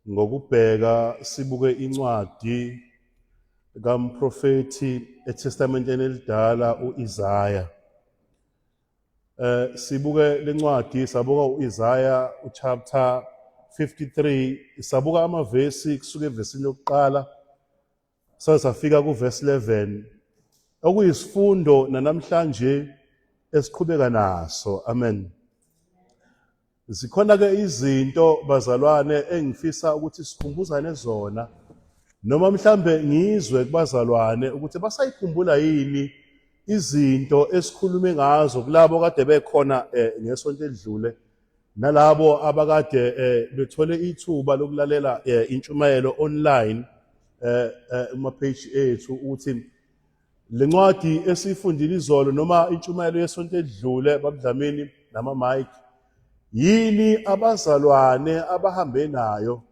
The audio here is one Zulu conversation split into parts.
Ngokubheka sibuke incwadi kamprofethi eTestamenteni elidala uIsaya. Sibuke lencwadi sabuka uIsaya uchapter 53 sabuka amavesi kusuka evesini lokuqala saze safika kuvesi 11 okuyisifundo nanamhlanje esiqhubeka naso. Amen. Zikhona ke izinto bazalwane engifisa ukuthi sikhumbuzane zona noma mhlambe ngizwe kubazalwane ukuthi basayikhumbula yini izinto esikhulume ngazo kulabo kade bekhona eh, ngesonto elidlule nalabo abakade eh, bethole ithuba lokulalela eh, intshumayelo online kuma page ethu ukuthi Le ncwadi esiyifundile izolo noma intshumayelo yesonto edlule babudlamini nama-mic yini abazalwane abahambe nayo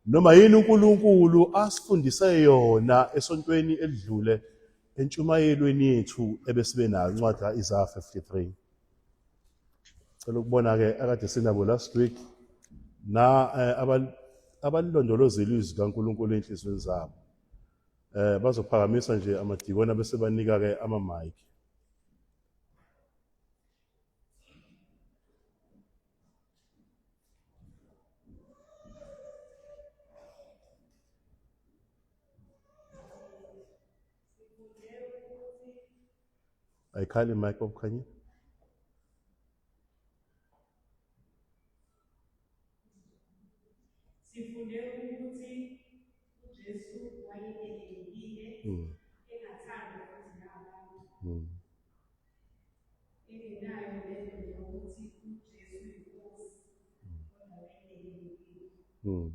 noma yini uNkulunkulu asifundise yona esontweni elidlule entshumayelweni yethu ebesibe nayo incwadi ka-Isaya 53. Cela ukubona-ke akade sinabo last week na eh, abalilondolozile izwi kaNkulunkulu ey'nhliziyweni zabo. Bazophakamisa nje amadikona bese banika ke ama mic. Ayikhali mic obukhanye. Sifunde ukuthi uJesu wayedelelekile, engathandwa futhi nabantu. Engenayo lento yokuthi uJesu yinkosi, kodwa wayedelelekile.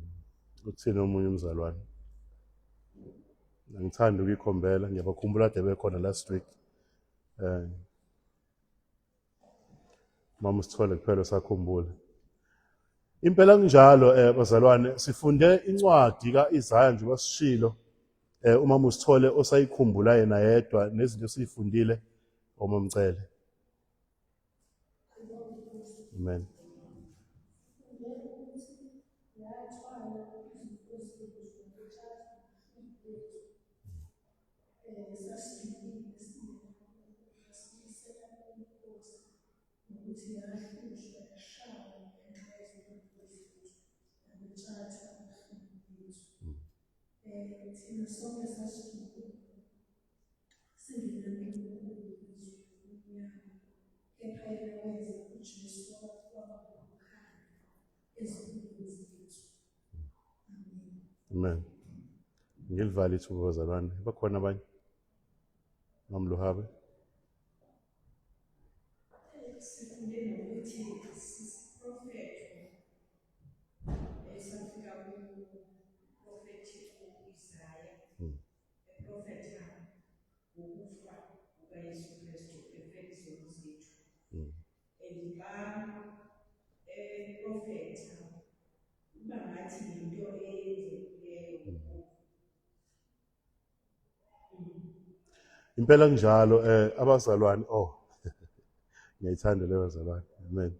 Uthini omunye umzalwane? Angithandi ukuyikhombela, ngiyabakhumbula kade bekhona last week. Mama usithole kuphela usakhumbula. Impela kunjalo bazalwane, sifunde incwadi kaIsaya njengoba sishilo umama usithole osayikhumbula yena yedwa nezinto esiyifundile omamcele. Amen. Ukuthi yahlushwa yashawa ngenxa yezono zethu nakutshathwa ubuhlungu bethu. Thina sonke sasiduka singenaNkulunkulu izwe lobumnyama, kepha yena wenza uJesu waba ukukhanya ezimpilweni zethu. Amen. Amen. Ngilivale ithuba bazalwane. Bakhona abanye? Mamluhabe. Sifunde nokuthi sisiprofetho esafika kuprofethi u-Isaya eprofetha ngokufa kukaYesu Kristu efela izono zethu. And xa eprofetha kuba ngathi yinto eyenzekileyo. Impela kunjalo abazalwane oh ngiyayithanda leyo bazalwane. Amen.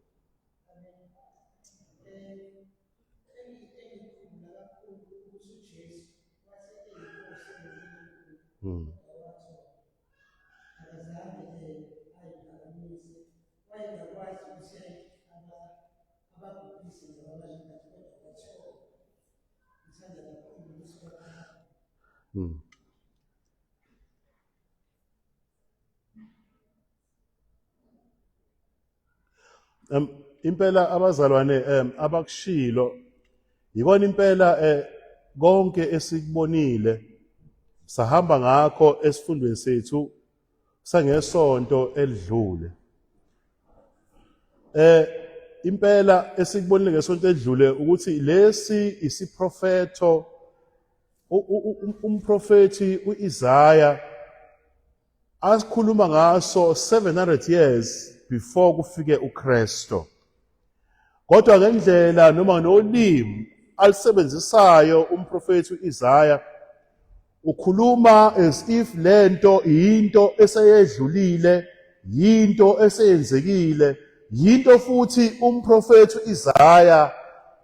Impela abazalwane abakushilo yikona impela konke esikubonile sahamba ngakho esifundweni sethu sangesonto elidlule. Impela esikubonile ngesonto edlule ukuthi lesi isiprofetho umprofethi uIsaya asikhuluma ngaso 700 years before kufike uKristo. Kodwa ngendlela noma nolimi alisebenzisayo umprofethi uIsaya ukhuluma as if lento yinto eseyedlulile, yinto eseyenzekile, yinto futhi umprofethi uIsaya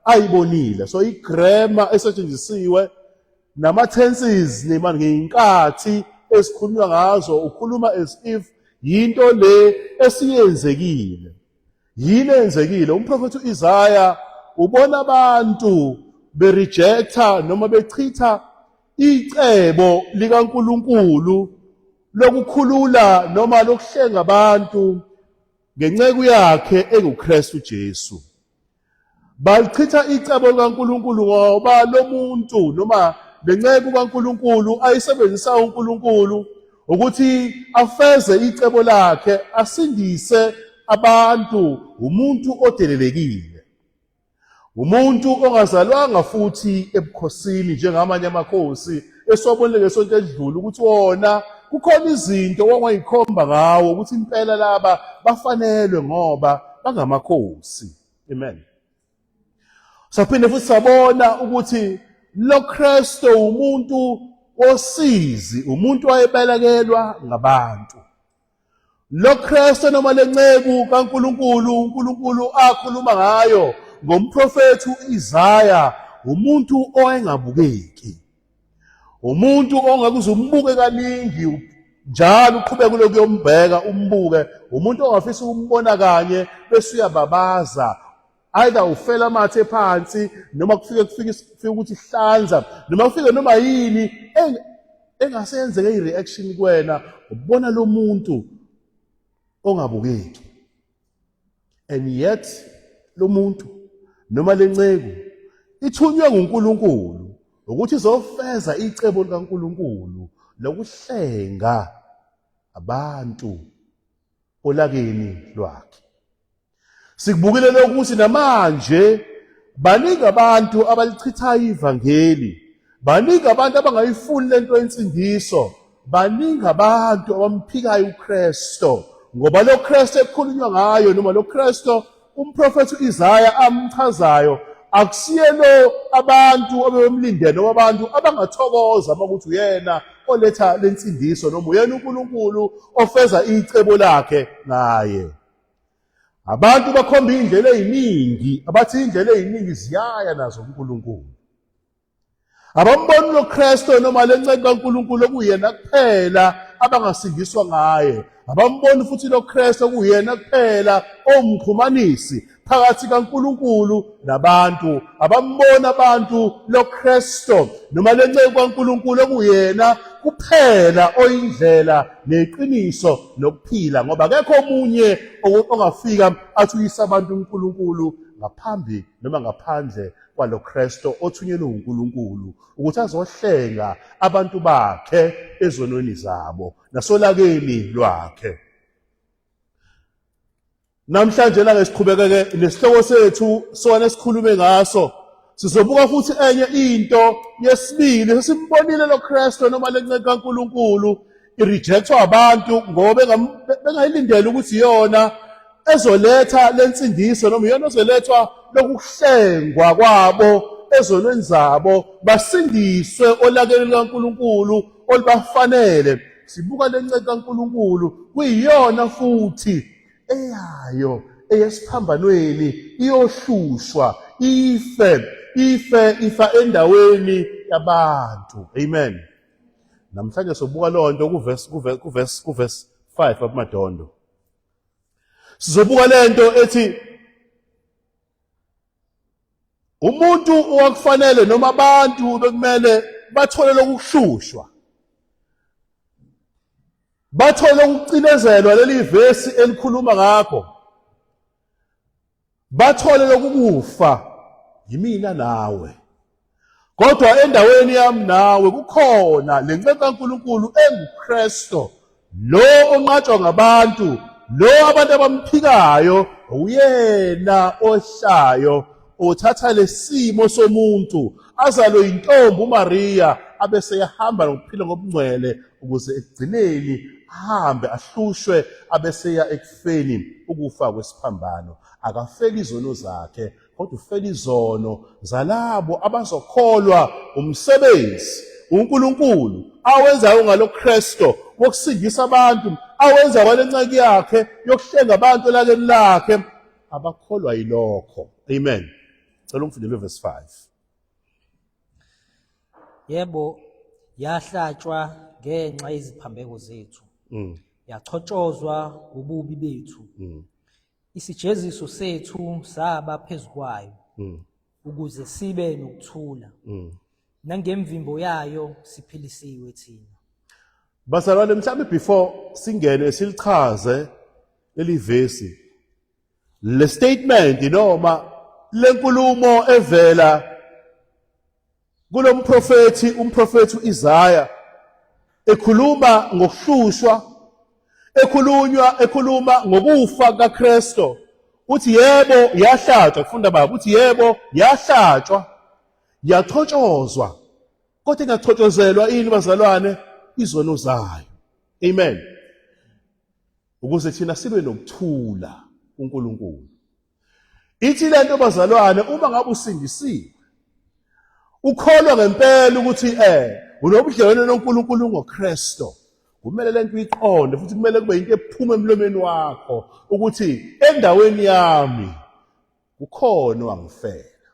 ayibonile. So igrammar esetshenzisiwe nama-tenses nima ngey'nkathi esikhulunywa ngazo, ukhuluma as if yinto le esiyenzekile. Yini eyenzekile? Umprofethi u-Isaya ubona abantu berejecta noma bechitha icebo likaNkulunkulu lokukhulula noma lokuhlenga abantu ngenceku yakhe enguKristu Jesu. Balichitha icebo likaNkulunkulu ngoba lo muntu noma lenceku kaNkulunkulu ayisebenzisa uNkulunkulu ukuthi afeze icebo lakhe asindise abantu, umuntu odelelekile, umuntu ongazalwanga futhi ebukhosini njengamanye amakhosi esiwabonile ngesonto edlule ukuthi wona kukhona izinto wangayikhomba ngawo ukuthi impela laba bafanelwe ngoba bangamakhosi. Amen. Saphinde futhi sabona ukuthi lo Kristu umuntu wosizi, umuntu wayebelekelwa ngabantu. Lo Kristu noma lenceku kaNkuluNkulu uNkulunkulu akhuluma ngayo ngomprofethi uIsaya, umuntu owayengabukeki. Umuntu ongeke uze umbuke kaningi njalo uqhubeke ulokhu uyombheka umbuke, umuntu ongafisa ukumbona kanye bese uyababaza, either ufela amathe phansi noma kufike kufike kufike ukuthi hlanza noma kufike noma yini engase yenzeke i-reaction kuwena ubona lo muntu ongabukeki. And yet lo muntu noma lenceku ithunywe nguNkulunkulu ukuthi izofeza icebo likaNkulunkulu lokuhlenga abantu olakeni lwakhe. Sikubukile lokhu ukuthi namanje baningi abantu abalichithayo ivangeli, baningi abantu abangayifuni lento yensindiso, baningi abantu abamphikayo uKristu, ngoba lo Kristu ekukhulunywa ngayo noma lo Kristu umprofethi uIsaya amchazayo akusiye lo abantu abebemlindele noma abantu abangathokoza uma ukuthi uyena oletha lensindiso noma uyena uNkulunkulu ofeza icebo lakhe ngaye. Abantu bakhomba iy'ndlela ey'ningi, abathi iy'ndlela ey'ningi ziyaya nazo kuNkulunkulu. Abamboni loKristu noma le nceku kaNkulunkulu okuyena kuphela abangasindiswa ngaye. Abamboni futhi loKristu okuyena kuphela owumxhumanisi phakathi kaNkulunkulu nabantu. Abamboni abantu loKristu noma le nceku kaNkulunkulu okuyena kuphela oyindlela neqiniso nokuphila, ngoba akekho omunye ongafika athi uyisa abantu uNkulunkulu ngaphambi noma ngaphandle kwalo Kristu othunyelwe uNkulunkulu ukuthi azohlenga abantu bakhe ezonweni zabo nasolakeni lwakhe. Namhlanje la ke siqhubekeke nesihloko sethu sona esikhulume ngaso, sizobuka futhi enye into yesibili. Sesimbonile lo Kristu noma lenceku kaNkulunkulu irejectwa abantu ngoba bengayilindele ukuthi iyona ezoletha lensindiso noma iyona ezolethwa lokuhlengwa kwabo ezonweni zabo, basindiswe olakeni lukaNkulunkulu olubafanele. Sibuka lenceku kaNkulunkulu kuyiyona futhi eyayo eyesiphambanweni iyohlushwa ife ife ifa endaweni yabantu. Amen. Namhlanje sobuka leyo nto kuverse kuverse kuverse 5 abumadondo. Sizobuka lento ethi umuntu owakufanele noma abantu bekumele bathole lokuhlushwa, bathole ukucinezelwa, leli vesi elikhuluma ngakho, bathole lokukufa yimina nawe. Kodwa endaweni yami nawe kukhona le nceku kaNkulunkulu enguKristu, lo onqatshwa ngabantu, lo abantu abamphikayo, uyena ohlayo othatha lesimo somuntu azalwe intombi uMaria, abese ehamba nokuphila ngobungcwele ukuze ekugcineni ahambe ahlushwe abeseya ekufeni ukufa kwesiphambano. Akafeli izono zakhe, kodwa ufela izono zalabo abazokholwa umsebenzi uNkulunkulu awenzayo ngaloKristu wokusindisa abantu, awenza kwalenceku yakhe yokuhlenga abantu elakeni lakhe, abakholwa yilokho. Amen. Cela ungifundele verse 5. Yebo, yahlatshwa ngenxa yeziphambeko zethu. Yachotshozwa ngobubi bethu. Isijeziso sethu saba phezu kwayo. Ukuze sibe nokuthula. Nangemvimbo yayo siphilisiwe thina. Bazalwane, mhlawumbe before singene silichaze leli vesi, le statement noma lenkulumo evela kulomprofethi, umprofethi uIsaya, ekhuluma ngokuhlushwa, ekhulunywa ekhuluma ngokufa kaKristo, uthi yebo yahlatshwa, kufunda baba, uthi yebo yahlatshwa, yachotshozwa, kodwa ingachotshozelwa ini bazalwane? Izono zayo. Amen. Ukuze thina sibe nokuthula kuNkulunkulu. Ithi lento bazalwane, uma ngabe usindisiwe, ukholwa ngempela ukuthi unobudlelwane noNkulunkulu ngoKristo, kumele lento uyiqonde futhi kumele kube into ephuma emlomeni wakho ukuthi endaweni yami kukhona owangifela,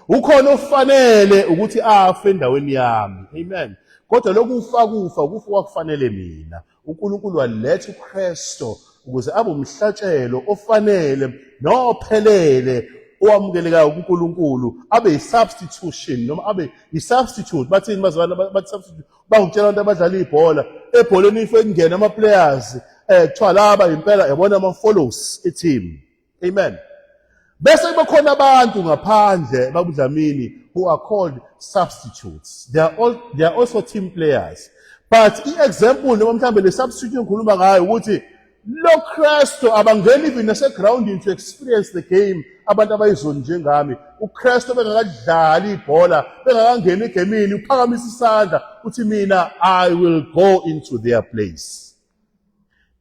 ukhona ofanele ukuthi afe endaweni yami. Amen. Kodwa lokufa kufa kufa kwakufanele mina. UNkulunkulu waletha uKristo ukuze abe umhlatshelo ofanele nophelele owamukelekayo kuNkulunkulu, abe yi-substitution noma abe yi-substitute. Bathini bazalwane? Bathi substitute bangitshela abantu abadlala ibhola, ebholeni if ekungena ama-players kuthiwa laba impela yabona ama-follows e-team. Amen. Bese kube khona abantu ngaphandle babuDlamini who are called substitutes. They are also team players. But i-example noma mhlambe le substitute engikhuluma ngayo ukuthi lo Kristu abangeni even nasegroundini to experience the game, abantu abayizoni njengami. UKristu bengakadlali ibhola, bengakangeni egemini, uphakamisa isandla uthi mina I will go into their place.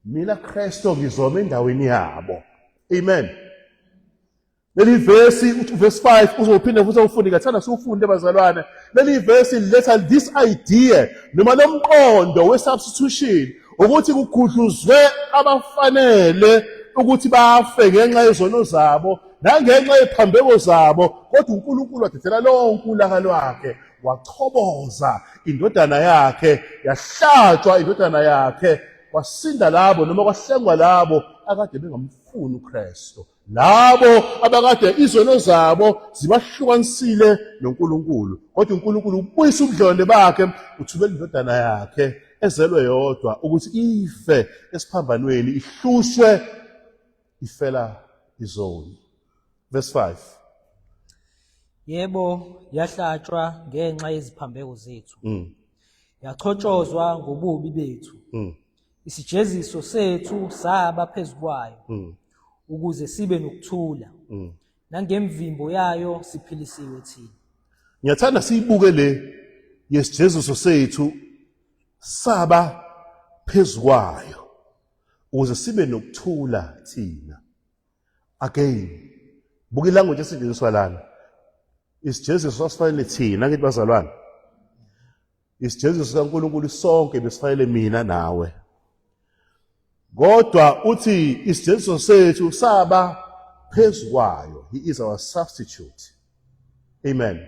Mina Kristo ngizoma endaweni yabo. Amen. Leli vesi uthi verse 5 uzophinda futhi awufunde, ngathanda siwufunde bazalwane. Leli vesi liletha this idea noma lomqondo we substitution, ukuthi kugudluzwe abafanele ukuthi bafe ngenxa yezono zabo nangenxa yephambeko zabo, kodwa uNkulunkulu wadedela lonke ulaka lwakhe, wachoboza indodana yakhe, yahlatshwa indodana yakhe, kwasinda labo noma kwahlengwa labo akade bengamfuni uKristu, labo abakade izono zabo zibahlukanisile noNkulunkulu. Kodwa uNkulunkulu ubuyisa ubudlelwane bakhe, uthumela indodana yakhe ezelwe yodwa ukuthi ife esiphambanweni, ihlushwe, ifela izoni. Verse 5. Yebo, yahlatshwa ngenxa yeziphambeko zethu. Yachotshozwa ngobubi bethu. Isijeziso sethu saba phezu kwayo. Ukuze sibe nokuthula. Nangemvimbo yayo siphilisiwe thina. Ngiyathanda siyibuke le yesijeziso sethu saba phezu kwayo ukuze sibe nokuthula thina. Again, buka ilanguage esetshenziswa lana. Isijeziso sasifanele thina, ngithi bazalwane, isijeziso sikaNkulunkulu sonke besifanele mina nawe, kodwa uthi isijeziso sethu saba phezu kwayo. He is our substitute. Amen.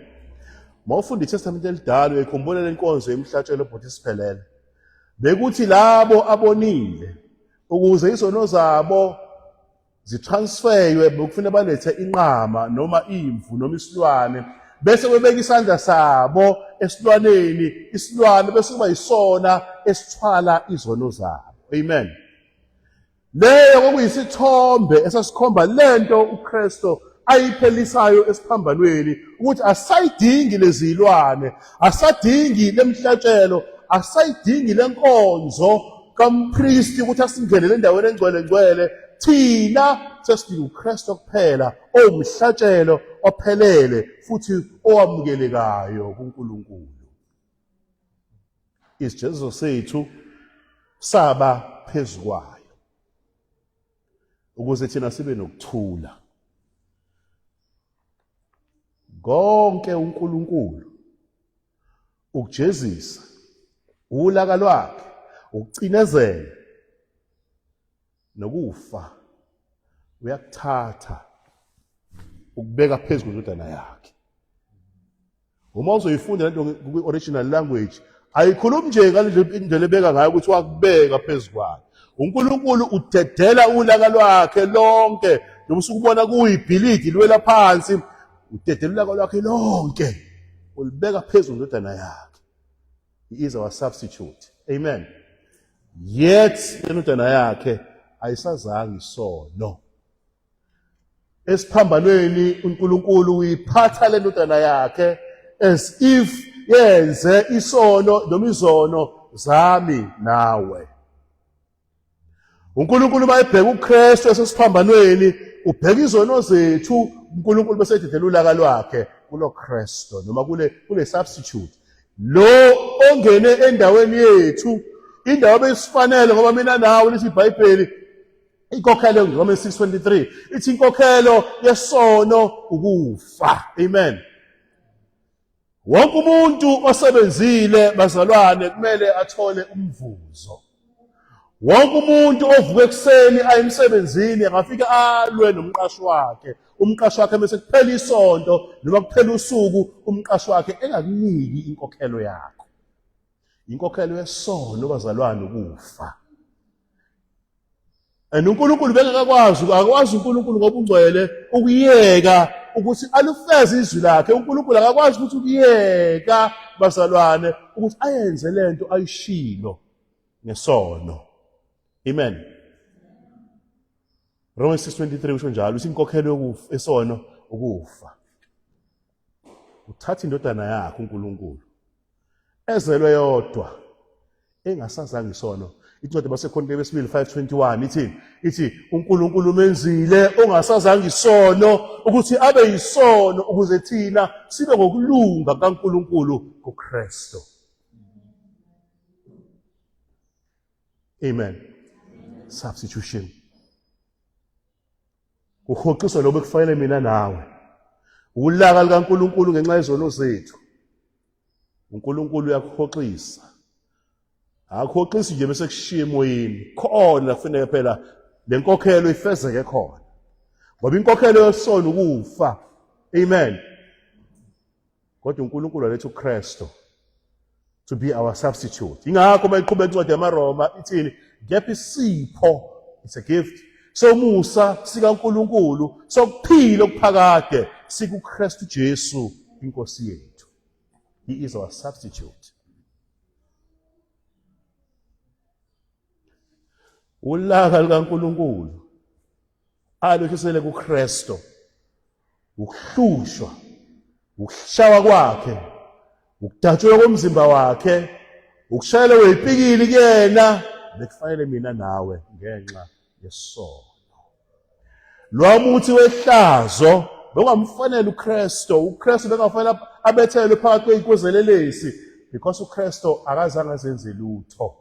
Mawufunda iTestament elidala uyikhumbula lenkonzo yemhlatshelo bhuti siphelele, bekuthi labo abonile ukuze izono zabo zitransfeywe bekufanele balethe inqama noma imvu noma isilwane, bese bebeka isandla sabo esilwaneni, isilwane bese kuba yisona esithwala izono zabo. Amen. Leyo kwakuyisithombe esasikhomba lento uKristu ayiphelisayo esiphambanweni, ukuthi asayidingi lezilwane, asadingi lemhlatshelo, asayidingi lenkonzo kampristi ukuthi asingenele endaweni engcwele ngcwele. Thina sesidinga uKristu kuphela, owumhlatshelo ophelele futhi owamukelekayo kuNkulunkulu. Isijeziso sethu saba phezu kwayo ukuze thina sibe nokuthula. Konke uNkulunkulu ukujezisa, ulaka lwakhe, ukucinezela nokufa uyakuthatha. Ukubeka phezu kwendodana yakhe. Uma uzoyifunda lento kwi-original language ayikhulumi nje ngale indlela ebeka ngayo ukuthi wakubeka phezu kwayo. uNkulunkulu udedela ulaka lwakhe lonke noma usukubona kuyibhilidi liwela phansi udedela ulaka lwakhe lonke ulibeka phezu kwendodana yakhe. He is our substitute. Amen. Yet indodana yakhe ayisazange isono. Esiphambanweni uNkulunkulu uyiphatha le ndodana yakhe as if yenze isono noma izono zami nawe. uNkulunkulu mayebheka uKristu esesiphambanweni ubheka izono zethu uNkulunkulu bese ededela ulaka lwakhe kulo Kristu noma kule substitute lo ongene endaweni yethu indawo besifanele ngoba mina nawe lithi iBhayibheli inkokhelo Romans 6:23 ithi inkokhelo yesono ukufa. Amen. Wonke umuntu osebenzile bazalwane kumele athole umvuzo. Wonke umuntu ovuka ekuseni aye emsebenzini angafika alwe nomqashi wakhe. Umqashi wakhe bese kuphela isonto noma kuphela usuku umqashi wakhe engakuniki inkokhelo yakho. Inkokhelo yesono bazalwane ukufa. And uNkulunkulu bengakakwazi akwazi uNkulunkulu ngoba ungcwele ukuyeka ukuthi alufeze izwi lakhe. uNkulunkulu akakwazi ukuthi ukuyeka bazalwane ukuthi ayenze lento ayishilo ngesono. Amen. Romans 6:23 usho njalo uthi inkokhelo yokufa esono ukufa. Uthatha indodana yakhe uNkulunkulu ezelwe yodwa engasazange isono. Incwadi baseKorinte besibili 5:21 ithi ithi uNkulunkulu umenzile ongasazange isono ukuthi abe yisono ukuze thina sibe ngokulunga kaNkulunkulu kuKristu. Amen. Substitution. Kuhoxiswa lokho ekufanele mina nawe. Ulaka likaNkulunkulu ngenxa yezono zethu. uNkulunkulu uyakuhoxisa. Akhoxisi nje bese kushiya emoyeni. Khona kufanele phela lenkokhelo ifezeke khona. Ngoba inkokhelo yosono ukufa. Amen. Kodwa uNkulunkulu waletha uKristu to be our substitute. Ingakho uma iqhubeka incwadi yamaRoma ithini? Kepha isipho, it's a gift, somusa sikaNkulunkulu sokuphila okuphakade sikuKristu Jesu inkosi yethu. He is our substitute. Ulaka likaNkulunkulu alwehlisele kuKristu ukuhlushwa ukushawa kwakhe ukudatshulwa komzimba wakhe ukushayelwa kwepikili kuyena bekufanele mina nawe ngenxa yesono. Lwamuthi wehlazo bekungamfanele uKristu, uKristu bengafanele abethelwe phakathi kwey'nkwezelelesi because uKristu akazange azenze lutho.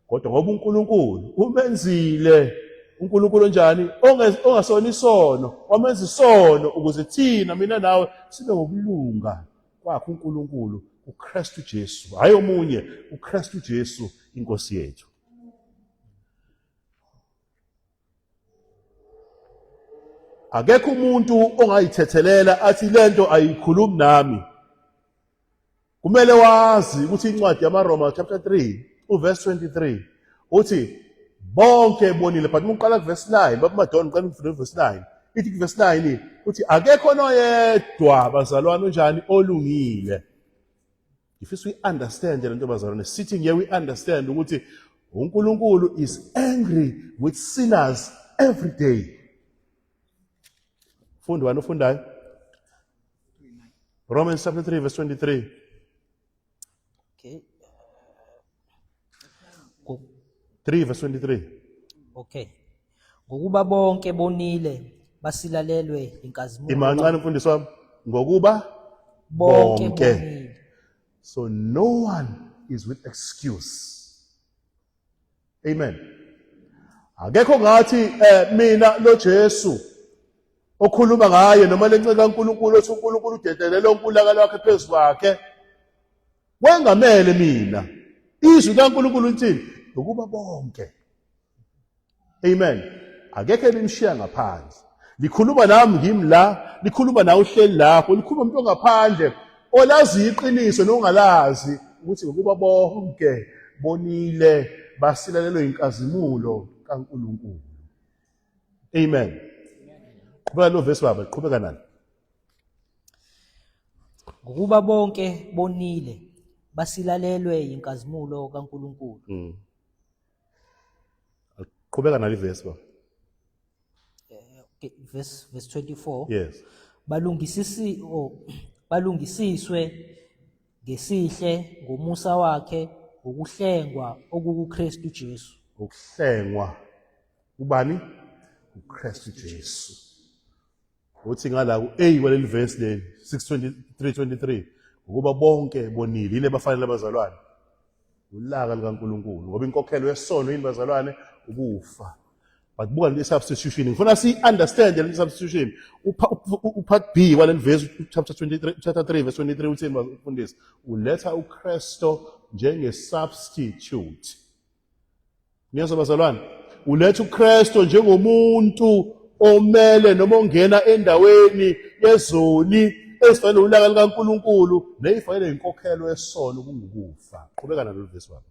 Kodwa ngoba uNkulunkulu umenzile uNkulunkulu onjani ongasona isono wamenza isono ukuze thina mina nawe sibe ngokulunga kwakhe uNkulunkulu uKristu Jesu, hayi omunye, uKristu Jesu inkosi yethu. Akekho umuntu ongayithethelela athi lento ayikhulumi nami. Kumele wazi ukuthi incwadi yamaRoma chapter 3 uverse 23 uthi bonke bonile, but uma uqala kuverse 9 baba Madonna uqala ukufunda uverse 9 ithi kuverse 9 uthi akekho noyedwa bazalwane onjani olungile. Ngifisa uyi-understand le nto bazalwane, sitting here we understand ukuthi uNkulunkulu is angry with sinners every day. Fundi wani ufundayo? Romans chapter 3 verse 23. Okay. 3 verse 23. Okay. Ngokuba bonke bonile basilalelwe inkazimulo. Imancane mfundisi wami ngokuba bonke bonile. So no one is with excuse. Amen. Akekho ngathi mina lo Jesu okhuluma ngaye noma lenceka kaNkulunkulu othi uNkulunkulu udedele lonke ulaka lwakhe phezu kwakhe wengamele mina. Izwi kaNkulunkulu lithini? Ngokuba bonke. Amen. Akekho elimshiya ngaphandle. Likhuluma nami ngimi la, likhuluma nawe uhleli lapho, likhuluma umuntu ongaphandle olaziyo iqiniso nongalazi ukuthi ngokuba bonke bonile basilalelwe inkazimulo kaNkulunkulu. Amen. Qhubeka lo verse baba, qhubeka nalo. Ngokuba bonke bonile basilalelwe yinkazimulo kaNkulunkulu. Qhubeka nalo ivesi baba. Okay, verse 24. Yes. Balungisisi oh, balungisiswe ngesihle ngomusa wakhe ngokuhlengwa okukuKristu Jesu. Ukuhlengwa ubani? UKristu Jesu. Uthi ngala ku-A kwaleli verse leli 6:23 ngokuba bonke bonile yini abafanele abazalwane? Ulaka likaNkulunkulu ngoba inkokhelo yesono yini bazalwane? Ukufa. But buka le substitution ngifuna si understand le substitution upart B waleli verse chapter 23 chapter 3 verse 23 uthini mfundisi? Uletha uKristo njenge substitute. Niyezwa bazalwane? Uletha uKristu njengomuntu omele noma ongena endaweni yezoni ezifanele ulaka likaNkulunkulu neyifanele inkokhelo yesono kungukufa. Qhubeka nalolu verse wakho.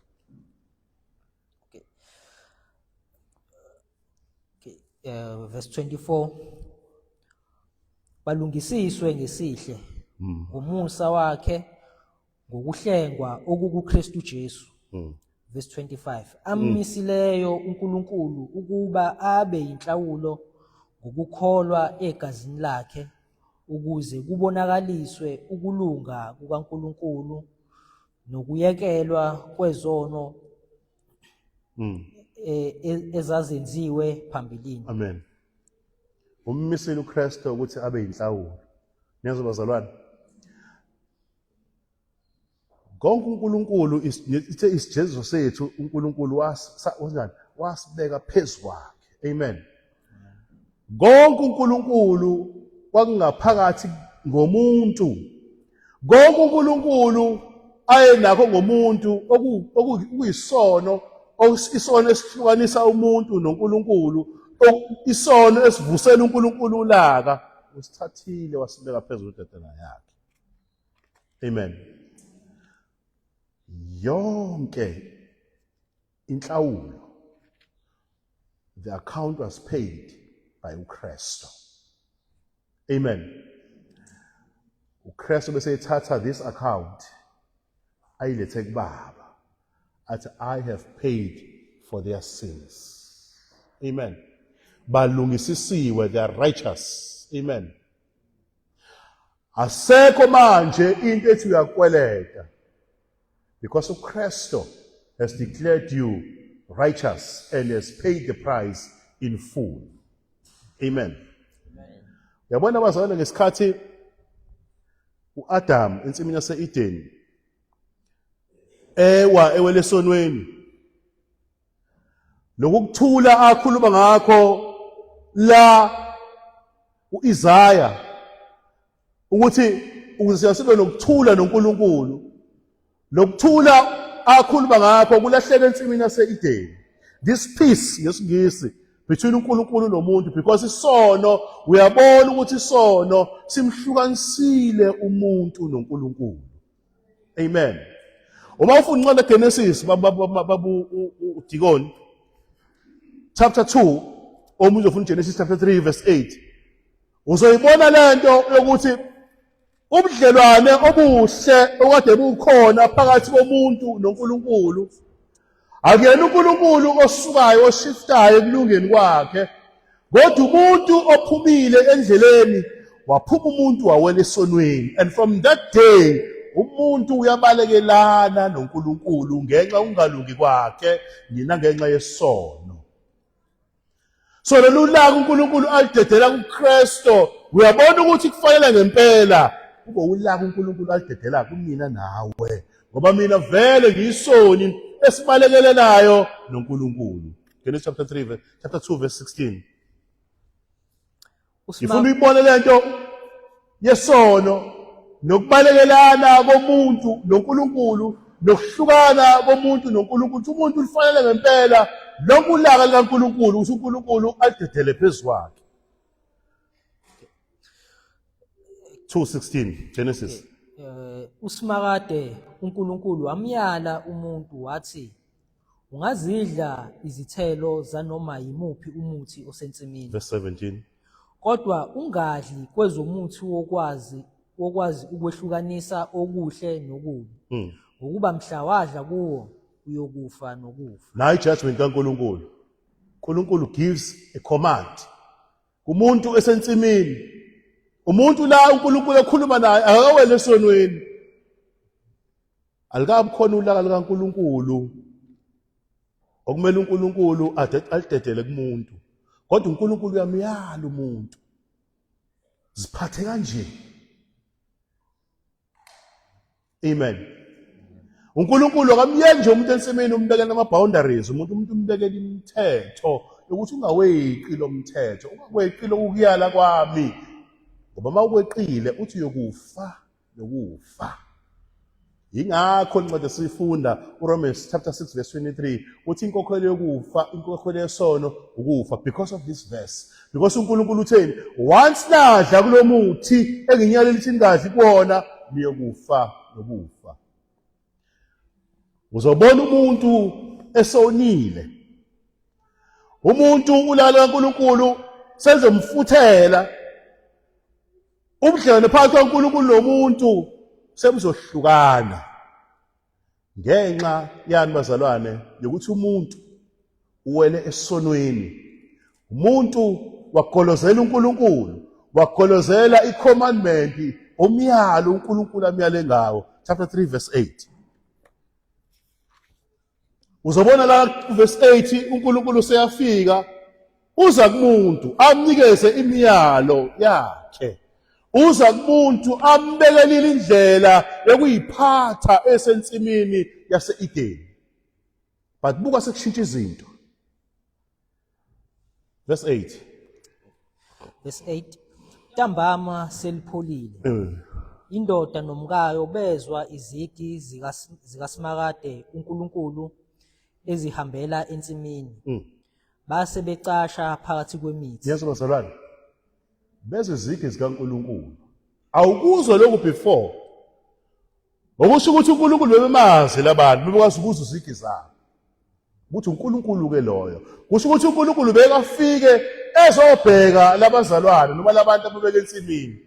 Okay. Okay, verse 24 balungisiswe ngesihle ngomusa wakhe ngokuhlengwa okukuKristu Jesu. Verse 25 ammisileyo uNkulunkulu ukuba abe yinhlawulo ngokukholwa egazini lakhe ukuze kubonakaliswe ukulunga kukaNkulunkulu nokuyekelwa kwezono ezazenziwe phambilini. Amen. Ummisile uKristu ukuthi abe yinhlawulo. Niyezwa bazalwane? Konke uNkulunkulu ithe isijeziso sethu uNkulunkulu wasenjani wasibeka phezu kwakhe. Amen. Konke uNkulunkulu kwakungaphakathi ngomuntu. Konke uNkulunkulu ayenakho ngomuntu okuyisono isono esihlukanisa umuntu noNkulunkulu isono esivusela uNkulunkulu ulaka usithathile wasibeka phezulu kwendodana yakhe. Amen. Yonke inhlawulo the account was paid by uKristu. Amen. uKristu bese ethatha this account ayilethe kubaba athi I have paid for their sins. Amen. Balungisisiwe, they are righteous. Amen. Asekho manje into ethi uyakweleta because uKristu has declared you righteous and has paid the price in full. Amen. Uyabona bazalwane ngesikhathi uAdam ensimini yase-Eden ewa ewele esonweni Lokukuthula akhuluma ngakho la uIsaya ukuthi ukuze sibe nokuthula noNkulunkulu lokuthula akhuluma ngakho kulahleka ensimini yase-Edeni this peace ngesingisi between uNkulunkulu nomuntu because isono uyabona ukuthi isono simhlukanisile umuntu noNkulunkulu Amen. Uma ufunda incwadi kaGenesis babu uDikoni chapter 2 omunye uzofunda Genesis chapter 3 verse 8 uzoyibona lento yokuthi ubudlelwane obuhle okade bukhona phakathi komuntu noNkulunkulu Akuyena uNkulunkulu osukayo oshiftayo ekulungeni kwakhe kodwa umuntu ophumile endleleni waphuma umuntu wawela esonweni and from that day umuntu uyabalekelana noNkulunkulu ngenxa yokungalungi kwakhe nina ngenxa yesono. So lolu laka uNkulunkulu alidedela kuKristo uyabona ukuthi kufanele ngempela kube ulaka uNkulunkulu alidedela kumina nawe ngoba mina vele ngiyisoni esibalekelelayo noNkulunkulu. Genesis chapter 3 chapter 2 verse 16. Ngifuna uyibone lento yesono nokubalekelana komuntu noNkulunkulu nokuhlukana komuntu noNkulunkulu ukuthi umuntu ulifanele ngempela lonke ulaka likaNkulunkulu ukuthi uNkulunkulu alidedele phezu kwakhe. 2:16 Genesis. Eh uSimakade uNkulunkulu wamyala umuntu wathi ungazidla izithelo zanoma yimuphi umuthi osensimini. Verse 17. Kodwa ungadli kwezomuthi wokwazi wokwazi ukwehlukanisa okuhle nokubi. Ngokuba mhla wadla kuwo uyokufa nokufa. Nayi judgment kaNkulunkulu. uNkulunkulu gives a command. Kumuntu esensimini. Umuntu la uNkulunkulu ekhuluma naye akakawele esonweni. Alikabi khona ulaka likaNkulunkulu okumele uNkulunkulu alidedele kumuntu. Kodwa uNkulunkulu uyamyala umuntu. Ziphathe kanje. Amen. uNkulunkulu akamyeki nje umuntu ensimini umbekela ama-boundaries umuntu umuntu umbekela imithetho yokuthi ungaweqi lo mthetho ungakweqi lokukuyala kwami ngoba uma ukweqile uthi uyokufa nokufa yingakho incwadi esiyifunda uRomans chapter 6 verse 23 uthi inkokhelo yokufa inkokhelo yesono ukufa because of this verse because uNkulunkulu utheni once nadla kulomuthi enginyalela ukuthi ningadli kuwona niyokufa nokufa uzobona umuntu esonile umuntu ulala kaNkulunkulu sezomfuthela ubudlelwane phakathi kaNkulunkulu nomuntu sebuzohlukana ngenxa yani bazalwane yokuthi umuntu uwele esonweni umuntu wagolozela uNkulunkulu wagolozela icommandment umyalo uNkulunkulu amyale ngawo chapter 3 verse 8 uzobona la verse 8 uNkulunkulu useyafika uza kumuntu amnikeze imiyalo yakhe uza kumuntu ambekelile indlela yokuyiphatha esensimini yase-Edeni but buka sekushintsha izinto verse 8 verse 8 ntambama selipholile indoda nomkayo bezwa izigi zikaSimakade uNkulunkulu ezihambela ensimini base becasha phakathi kwemithi Yesu bazalwane beze izigi zikaNkulunkulu awukuzwa lokhu before okusho ukuthi uNkulunkulu bebemazi labantu bebekwazi ukuzwa izigi zabo ukuthi uNkulunkulu ke loyo kusho ukuthi uNkulunkulu bekafike ezobheka labazalwane noma labantu ababeke ensimini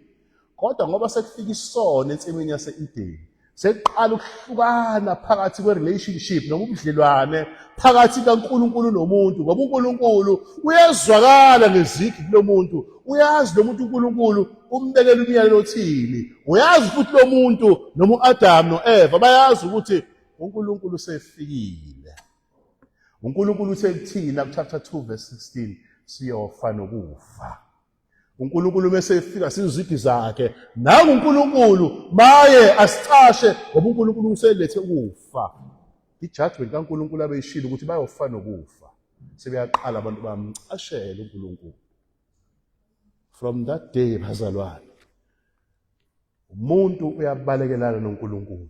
kodwa ngoba sekufika isono ensimini yase-Edeni sekuqala ukuhlukana phakathi kwe-relationship noma ubudlelwane phakathi kaNkulunkulu nomuntu ngoba uNkulunkulu uyezwakala ngezigi kulo muntu uyazi lo muntu uNkulunkulu umbekela umyalelo othini uyazi futhi lo muntu noma u-Adamu no-Eva bayazi ukuthi uNkulunkulu usefikile uNkulunkulu uthe kuthina kuchapter 2 verse 16 siyofa nokufa uNkulunkulu mese efika siziziphi zakhe nangu uNkulunkulu maye asicashe ngoba uNkulunkulu uselethe ukufa ijudgment kaNkulunkulu abeyishilo ukuthi bayofa nokufa sebeyaqala abantu bamcashela uNkulunkulu from that day bazalwane umuntu uyabalekelana noNkulunkulu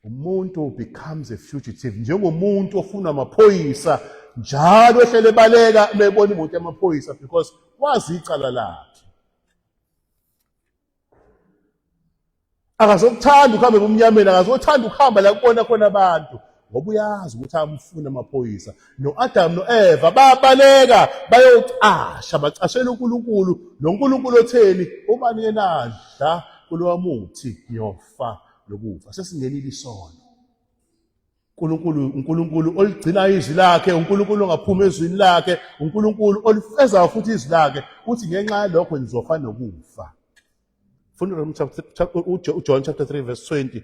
umuntu becomes a fugitive njengomuntu ofuna amaphoyisa njalo ehlele ebaleka mebona imoto yamaphoyisa because wazi icala lakhe akazokuthanda ukuhamba ebumnyameni akazothanda ukuhamba la kubona khona abantu ngoba uyazi ukuthi amfuna amaphoyisa no-Adam no-Eva babaleka bayocasha bacashela uNkulunkulu noNkulunkulu otheni uma nike nadla kulowa muthi niyofa lokufa sesingenile isono uNkulunkulu uNkulunkulu oligcina izwi lakhe uNkulunkulu ongaphuma ezwini lakhe uNkulunkulu olifezayo futhi izwi lakhe uthi ngenxa yalokho nizofa nokufa funda uJohn chapter 3 verse 20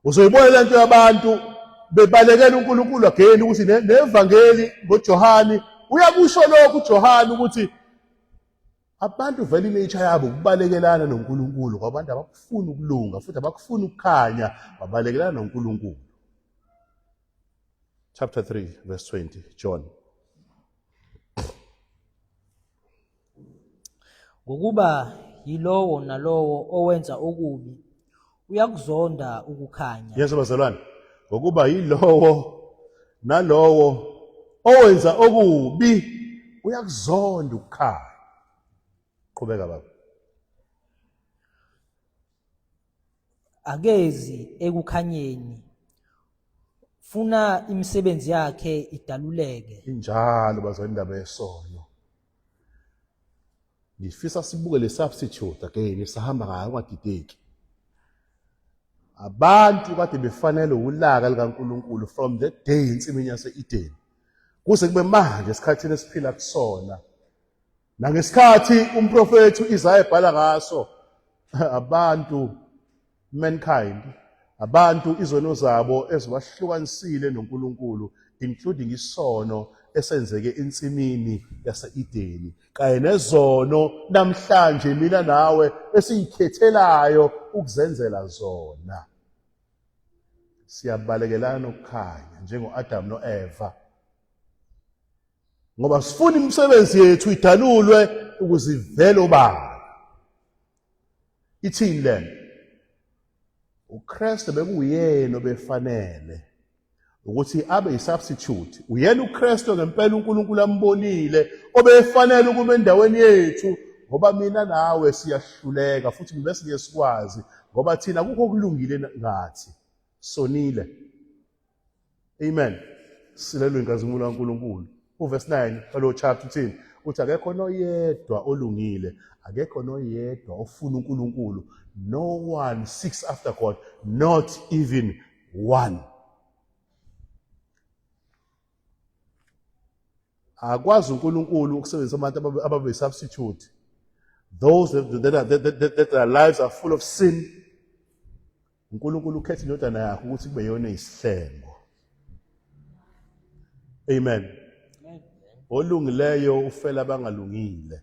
uzoyibona lento yabantu bebalekela uNkulunkulu again ukuthi nevangeli ngoJohani uyakusho lokhu uJohani ukuthi abantu vele inature yabo ukubalekelana noNkulunkulu ngoba abantu abakufuni ukulunga futhi abakufuni ukukhanya babalekelana noNkulunkulu chapter 3 verse 20 John Ngokuba yilowo nalowo owenza okubi uyakuzonda ukukhanya. Yesu bazalwane, ngokuba yilowo nalowo owenza okubi uyakuzonda ukukhanya. Qhubeka baba. Akezi ekukhanyeni, funa imisebenzi yakhe idaluleke. Injalo bazalwane indaba yesono. Ngifisa sibuke le substitute again sahamba ngayo ungadideki. Abantu kade befanele ulaka likaNkuluNkulu from the day ensimini yase-Eden kuze kube manje esikhathini esiphila kusona. Nangesikhathi umprofethi uIsaya ebhala ngaso abantu mankind abantu izono zabo ezibahlukanisile noNkulunkulu including isono esenzeke ensimini yase-Edeni kanye nezono namhlanje mina nawe esiyikhethelayo ukuzenzela zona siyabalekelana ukukhanya njengo-Adam no-Eva ngoba sifuna imisebenzi yethu idalulwe ukuze ivele obala ithini lento uKristu bekuyena obefanele ukuthi abe yisubstitute uyena uKristu ngempela uNkulunkulu ambonile obefanele ukuba endaweni yethu ngoba mina nawe siyahluleka futhi bese ngeke sikwazi ngoba thina akukho okulungile ngathi sonile Amen. Silelwe inkazimulo kaNkulunkulu. Uverse 9 walo chapter uthini? Uthi akekho noyedwa olungile, akekho noyedwa ofuna uNkulunkulu. No one seeks after God, not even one. Akwazi uNkulunkulu ukusebenzisa abantu ababe substitute. Those that, that, that, that, that their lives are full of sin. uNkulunkulu ukhetha indodana yakhe ukuthi kube yona isihlengo. Amen. Olungileyo ufela abangalungile.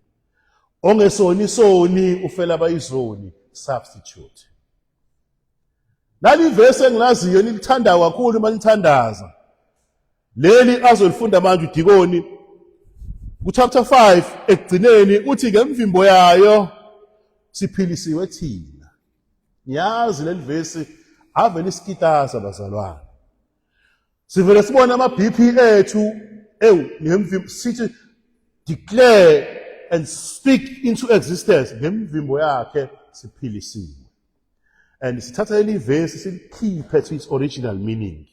Ongesoni isoni ufela abayizoni substitute. Nali verse engilaziyo nilithandayo kakhulu uma nithandaza. Leli azolifunda manje uDikoni kuchapter 5 ekugcineni uthi ngemvimbo yayo siphilisiwe thina. Ngiyazi leli vesi ave lisikitaza bazalwane. Sivele sibone ama BP ethu ewu ngemvimbo sithi declare and speak into existence ngemvimbo yakhe siphilisiwe. And sithatha leli vesi silikhiphe to its original meaning.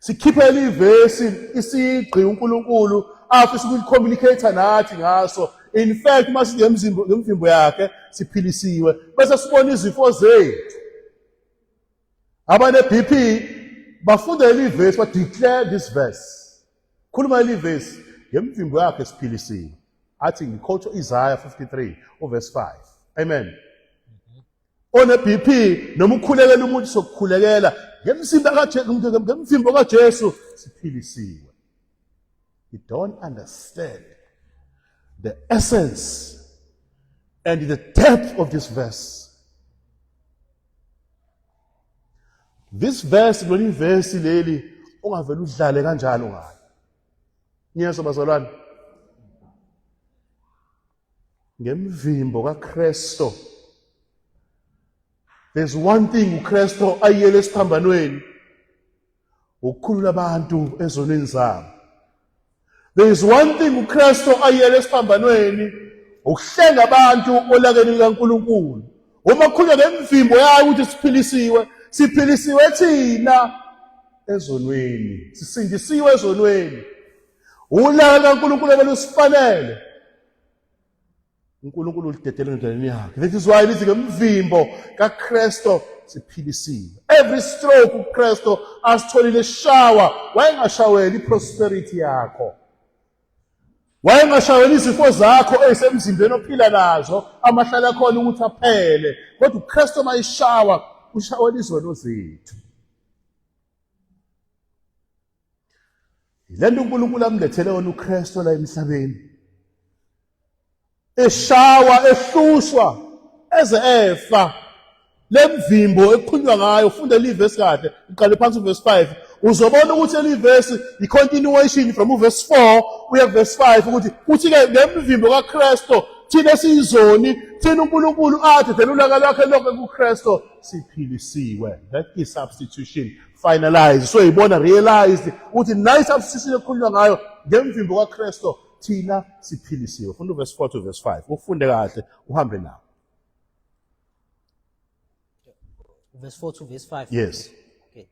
Sikhiphe leli vesi isigqi uNkulunkulu afisa ukucommunicate nathi ngaso. In fact uma sinemzimbo ngemvimbo yakhe siphilisiwe bese sibona izifo zethu. Abane BP bafunda leli vesi ba declare this verse. Khuluma leli vesi ngemvimbo yakhe siphilisiwe. Athi ngikhotho Isaiah 53 uverse 5. Amen. One-BP noma ukhulekela umuntu sokukhulekela ngemzimba kaJesu ngemvimbo kaJesu siphilisiwe. You don't understand the essence and the depth of this verse. This verse leli verse leli ungavele udlale kanjalo ngayo. Ngiyezwa bazalwane. Ngemvimbo kaKristo. There's one thing uKristo ayiyele esiphambanweni ukukhulula abantu ezonweni zabo. There is one thing uKristo ayiyele esiphambanweni ukuhlenga abantu olakeni likaNkulunkulu. Uma kukhulunywa ngemvimbo yayo ukuthi siphilisiwe, siphilisiwe thina ezonweni, sisindisiwe ezonweni. Ulaka kaNkulunkulu obelusifanele. uNkulunkulu ulidedele endodaneni yakhe. That is why lithi ngemvimbo kaKristo siphilisiwe. Every stroke uKristo asitholile shower wayengashaweli prosperity yakho. Wayengashaweli izifo zakho ezisemzimbeni ophila nazo amahlala khona ukuthi aphele. Kodwa uKristo mayishawa ushawela izono zethu. Yilento uNkulunkulu amlethele wona uKristu la emhlabeni. Eshawa, ehlushwa, eze efa. Lemvimbo ekukhulunywa ngayo, funda leli kahle, uqale phansi uverse 5. Uzobona ukuthi leli verse i-continuation from uverse 4 uya kuverse 5 ukuthi kuthi-ke ngemvimbo kaKristu thina siyizoni, thina uNkulunkulu adedela ulaka lwakhe lonke kuKristu siphilisiwe. That is substitution. Finalize so ibona realized ukuthi nayi substitution ekhulunywa ngayo ngemvimbo kaKristu thina siphilisiwe. Funda uverse 4 to verse 5 ufunde kahle uhambe nawo. Verse 4 to verse 5. Yes. Okay.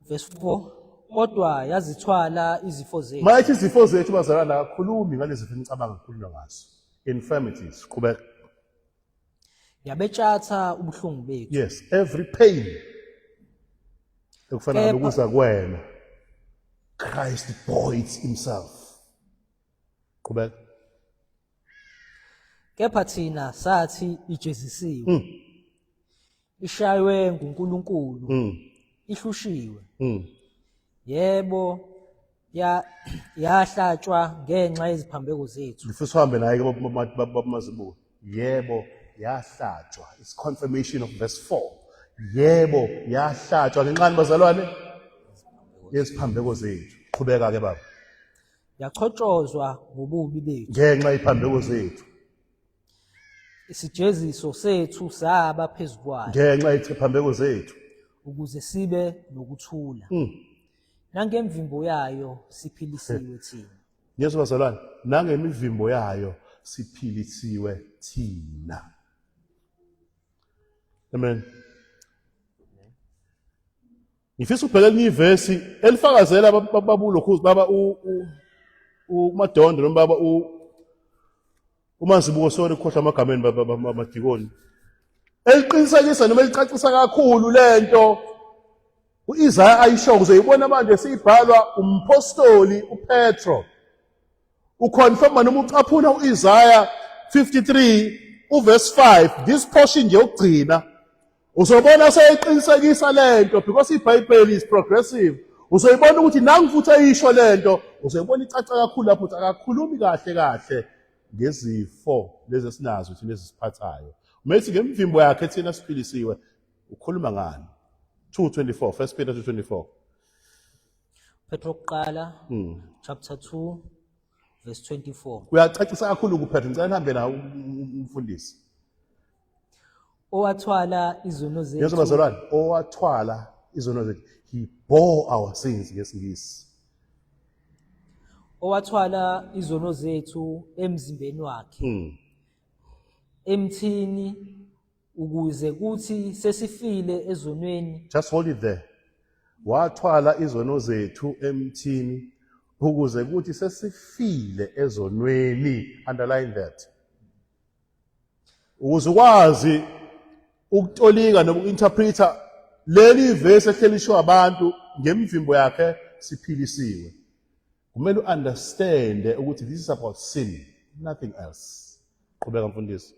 Verse 4 kodwa yazithwala izifo zethu. Mayethi izifo zethu bazalwane akakhulumi ngalezi zifo enicabanga ukukhulunywa ngazo. Infirmities. Qhubeka. Yabetshatha ubuhlungu bethu. Yes, every pain ekufana Kepha- nokuza kuwena. Christ bore it himself. Qhubeka. Kepha thina sathi ijezisiwe. Ishaywe nguNkulunkulu. Ihlushiwe. Yebo ya yahlatshwa ngenxa yeziphambeko zethu. Ngifisa uhambe naye ke babumazibuko. Yebo yahlatshwa. It's confirmation of verse 4. Yebo yahlatshwa ngenxani bazalwane yeziphambeko zethu. Qhubeka ke baba. Yachotshozwa ngobubi bethu. Ngenxa yeziphambeko zethu. Isijeziso sethu saba phezu kwayo. Ngenxa yeziphambeko zethu. Ukuze sibe nokuthula. Nangemvimbo yayo siphilisiwe thina. Yesu bazalwane, nangemivimbo yayo siphilisiwe thina. Amen. Ngifisa ukubheka elinye ivesi elifakazela babulokhuzi baba uMadondo noma baba uMazibuko sorry ukhohlwa amagameni baba amadikoni. Eliqinisekisa noma elicacisa kakhulu lento uIsaya ayisho uzoyibona manje siyibhalwa umpostoli uPetro. Uconfirma noma ucaphuna uIsaya 53 uverse 5 this portion nje yokugcina uzobona seyiqinisekisa lento because iBhayibheli is progressive uzoyibona ukuthi nangu futhi eyisho lento uzoyibona icaca kakhulu lapho ukuthi akakhulumi kahle kahle ngezifo lezi esinazo thina ezisiphathayo umethi ngemvimbo yakhe thina siphilisiwe ukhuluma ngani 2:24 First Peter 2:24 Petro kuqala chapter 2 verse 24. Uyacacisa kakhulu kuPetro ngicela nihambe nawo umfundisi. Owathwala izono zethu. Yesu bazalwane owathwala izono zethu he bore our sins ngesingisi. Owathwala izono zethu emzimbeni wakhe. Emthini ukuze kuthi sesifile ezonweni. Just hold it there. Wathwala izono zethu emthini ukuze kuthi sesifile ezonweni. Underline that. Ukuze ukwazi ukutolika noku-interpreta leli vesi ehleliswe abantu ngemivimbo yakhe siphilisiwe. Kumele u-understande ukuthi this is about sin, nothing else. Qhubeka mfundisi.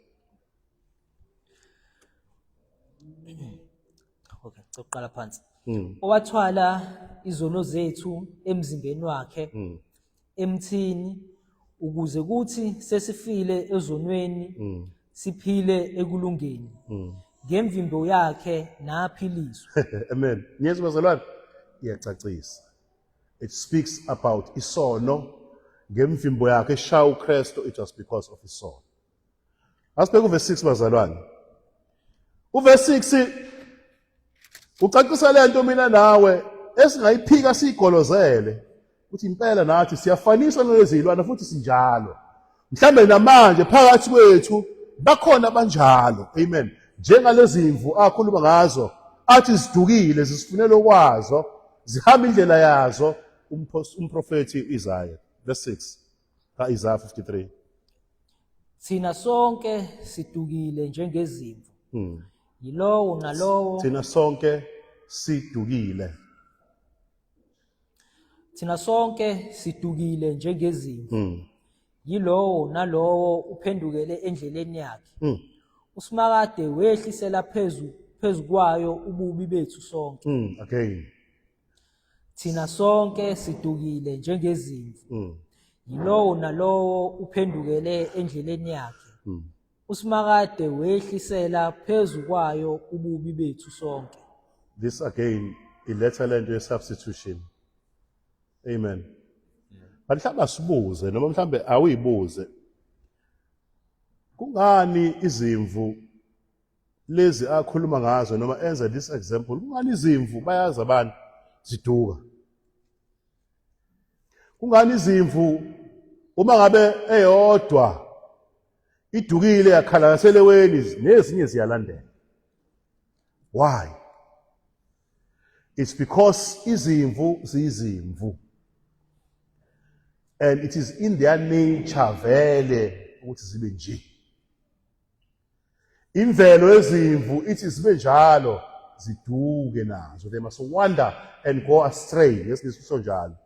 Okay, soqala phansi. Owathwala izono zethu emzimbeni wakhe emthini ukuze kuthi sesifile ezonweni siphile ekulungeni. Ngemvimbo yakhe naphiliswa. Amen. Niyezwa bazalwane? Iyacacisa. It speaks about isono ngemvimbo yakhe eshaya uKristu it was because of isono. Asibheke uverse 6 bazalwane. Uverse 6 ucacisa lento mina nawe esingayiphika siyigolozele ukuthi impela nathi siyafaniswa nalezi zilwane futhi sinjalo. Mhlambe namanje phakathi kwethu bakhona abanjalo. Amen. Njengalezi imvu akhuluma ngazo athi zidukile zisifunela okwazo zihamba indlela yazo umprofethi uIsaya verse 6 kaIsaya 53. Thina sonke sidukile njengezimvu. Yilowo nalowo Thina sonke sidukile. Thina sonke sidukile njengezimvu. Yilowo nalowo uphendukele endleleni yakhe. uSimakade wehlisela phezu kwayo ububi bethu sonke. Again. Thina sonke sidukile njengezimvu. Yilowo nalowo uphendukele endleleni yakhe. uSimakade wehlisela phezu kwayo ububi bethu sonke. This again iletha lento ye substitution. Amen. But mhlawumbe asibuze noma mhlawumbe awuyibuze. Kungani izimvu lezi akhuluma ngazo noma enza this example kungani izimvu bayazi abantu ziduka kungani izimvu uma ngabe eyodwa idukile yakhala ngaseleweni nezinye ziyalandela Why? It's because izimvu ziyizimvu. And it is in their nature vele ukuthi zibe nje. Imvelo yezimvu ithi zibe njalo ziduke nazo. They must wander and go astray. Ngesingisi njalo.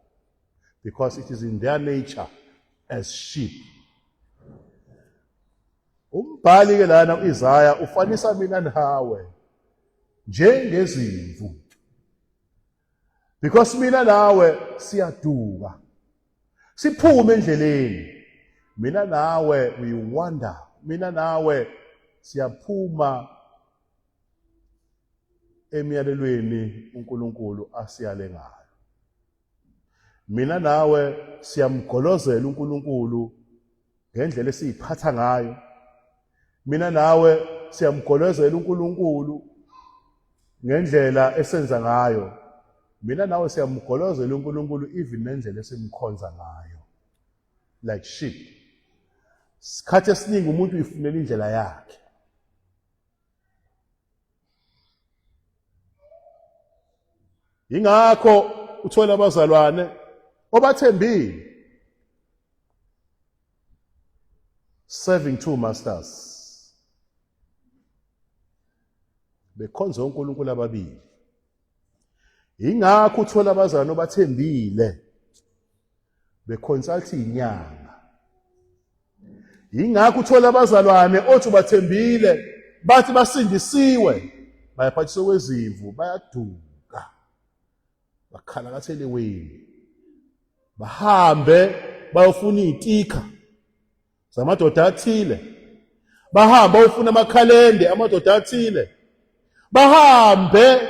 Because it is in their nature as sheep. Umbhali ke lana uIsaya ufanisa mina nawe njengezimvu. Because mina nawe siyaduka. Siphume endleleni. Mina nawe we wonder. Mina nawe siyaphuma emyalelweni uNkulunkulu asiyale ngayo. Mina nawe siyamgolozela uNkulunkulu ngendlela esiyiphatha ngayo. Mina nawe siyamgolozela uNkulunkulu ngendlela esenza ngayo. Mina nawe siyamgolozela uNkulunkulu even nendlela esimkhonza ngayo. Like sheep. Sikhathi esiningi umuntu uyifunela indlela yakhe. Ingakho uthola abazalwane obathembile serving two masters bekhonza onkulunkulu ababili. Ingakho uthola abazalwane obathembile beconsult inyanga. Yingakho uthola abazalwane othi ubathembile bathi basindisiwe bayaphathiswa kwezimvu bayaduka bakhalakathele weni bahambe bayofuna iy'tikha zamadoda athile bahambe bayofuna amakhalende amadoda athile bahambe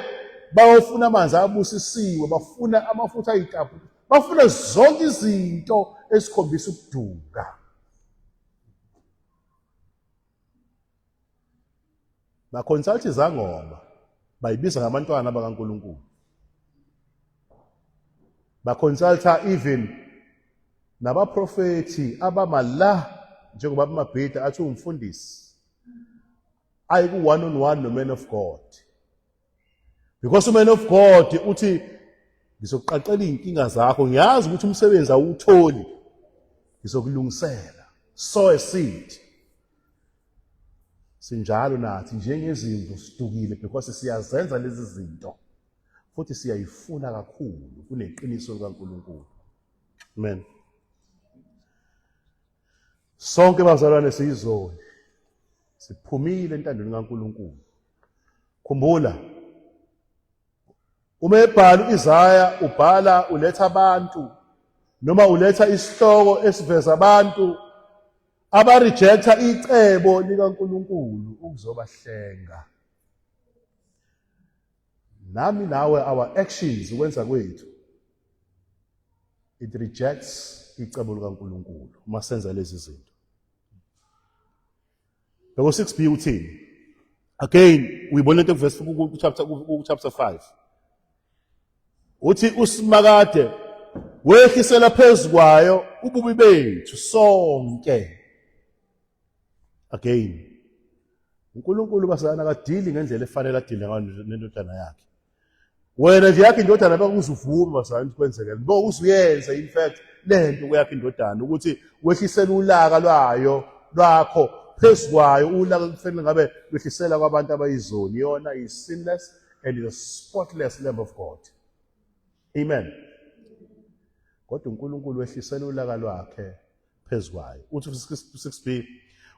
bayofuna amanzi abusisiwe bafuna amafutha ayitapu bafuna zonke izinto esikhombisa ukuduka. Baconsult izangoma bayibiza ngabantwana bakaNkulunkulu. Baconsulta even nabaprofethi abamala njengoba amabhida athi umfundisi ayi ku one on one no man of God. Because man of God uthi ngizokuqaqela izinkinga zakho, ngiyazi ukuthi umsebenzi awutholi, ngizokulungisela. Sow a seed. Sinjalo nathi njengezimvu sidukile because siyazenza lezi zinto futhi siyayifuna kakhulu kuneqiniso likaNkulunkulu. Amen. Sonke bazalwane siyizoni, siphumile entandweni kaNkulunkulu. Khumbula, uma ebhala uIsaya ubhala uletha abantu noma uletha isihloko esiveza abantu abarejecta icebo likaNkulunkulu ukuzobahlenga. Nami nawe our actions ukwenza kwethu it rejects icebo likaNkulunkulu uma senza lezi zinto. Bheka 6b uthini? Again uyibona into verse ku chapter ku chapter 5. Uthi uSimakade wehlisela phezu kwayo ububi bethu sonke. Again uNkulunkulu basana akadili ngendlela efanele adile ngayo nendodana yakhe. Wena nje yakho indodana bekuzuvume bazalwane ukuthi kwenzeke bo usuyenze in fact lento kuyakho indodana ukuthi wehlisela ulaka lwayo lwakho phezu kwayo ulaka kufanele ngabe lwehlisela kwabantu abayizoni yona is sinless and is a spotless lamb of God. Amen. Kodwa uNkulunkulu wehlisela ulaka lwakhe phezu kwayo. Uthi 6b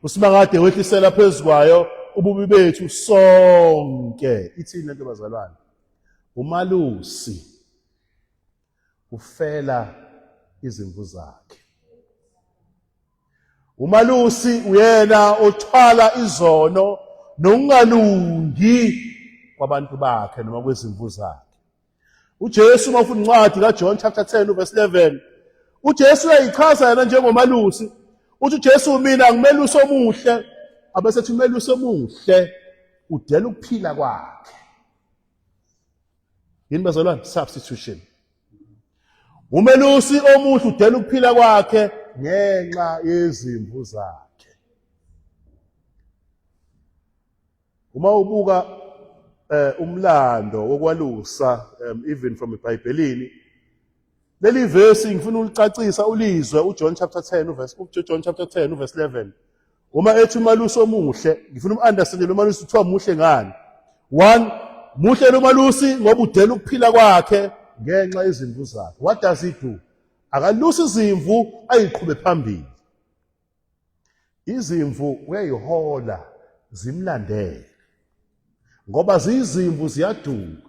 uSimakade wehlisela phezu kwayo ububi bethu sonke. Ithini lento bazalwane? Umalusi ufela izimvu zakhe. Umalusi uyena othwala izono nokungalungi kwabantu bakhe noma kwezimvu zakhe. uJesu uma ufunda incwadi kaJohn chapter 10 verse 11 uJesu uyayichaza yena njengomalusi. Uthi uJesu mina ngimelusi omuhle, abesethi umelusi omuhle udela ukuphila kwakhe. Yini bazalwane? Substitution. Umelusi omuhle udela ukuphila kwakhe ngenxa yezimvu zakhe. Uma ubuka umlando wokwalusa even from eBhayibhelini. Leli verse ngifuna ulicacisa ulizwe uJohn chapter 10 uverse uJohn chapter 10 uverse 11. Uma ethi umalusi omuhle, ngifuna umunderstand lo malusi kuthiwa muhle ngani. One, muhle lo malusi ngoba udela ukuphila kwakhe ngenxa yezimvu zakhe. What does he do? Akalusi izimvu ayiqhube phambili. Izimvu uyayihola zimlandele ngoba ziyizimvu ziyaduka.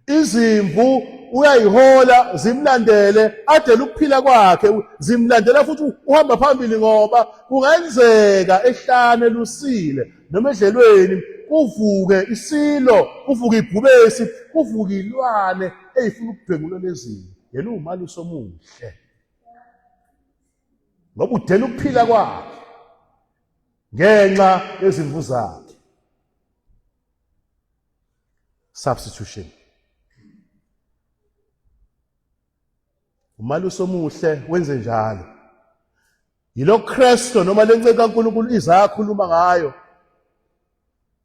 Izimvu uyayihola zimlandele adele ukuphila kwakhe zimlandela futhi uhamba phambili ngoba kungenzeka ehlane lusile noma edlelweni kuvuke isilo kuvuke ibhubesi kuvuke ilwane eyifuna ukudwengula lezimvu yena uwumalusi omuhle ngoba udela ukuphila kwakhe ngenxa yezimvu zakhe. Substitution. Umalusi omuhle wenze njalo. Yilo Kristo noma lenceku kaNkulunkulu Isaya akhuluma ngayo.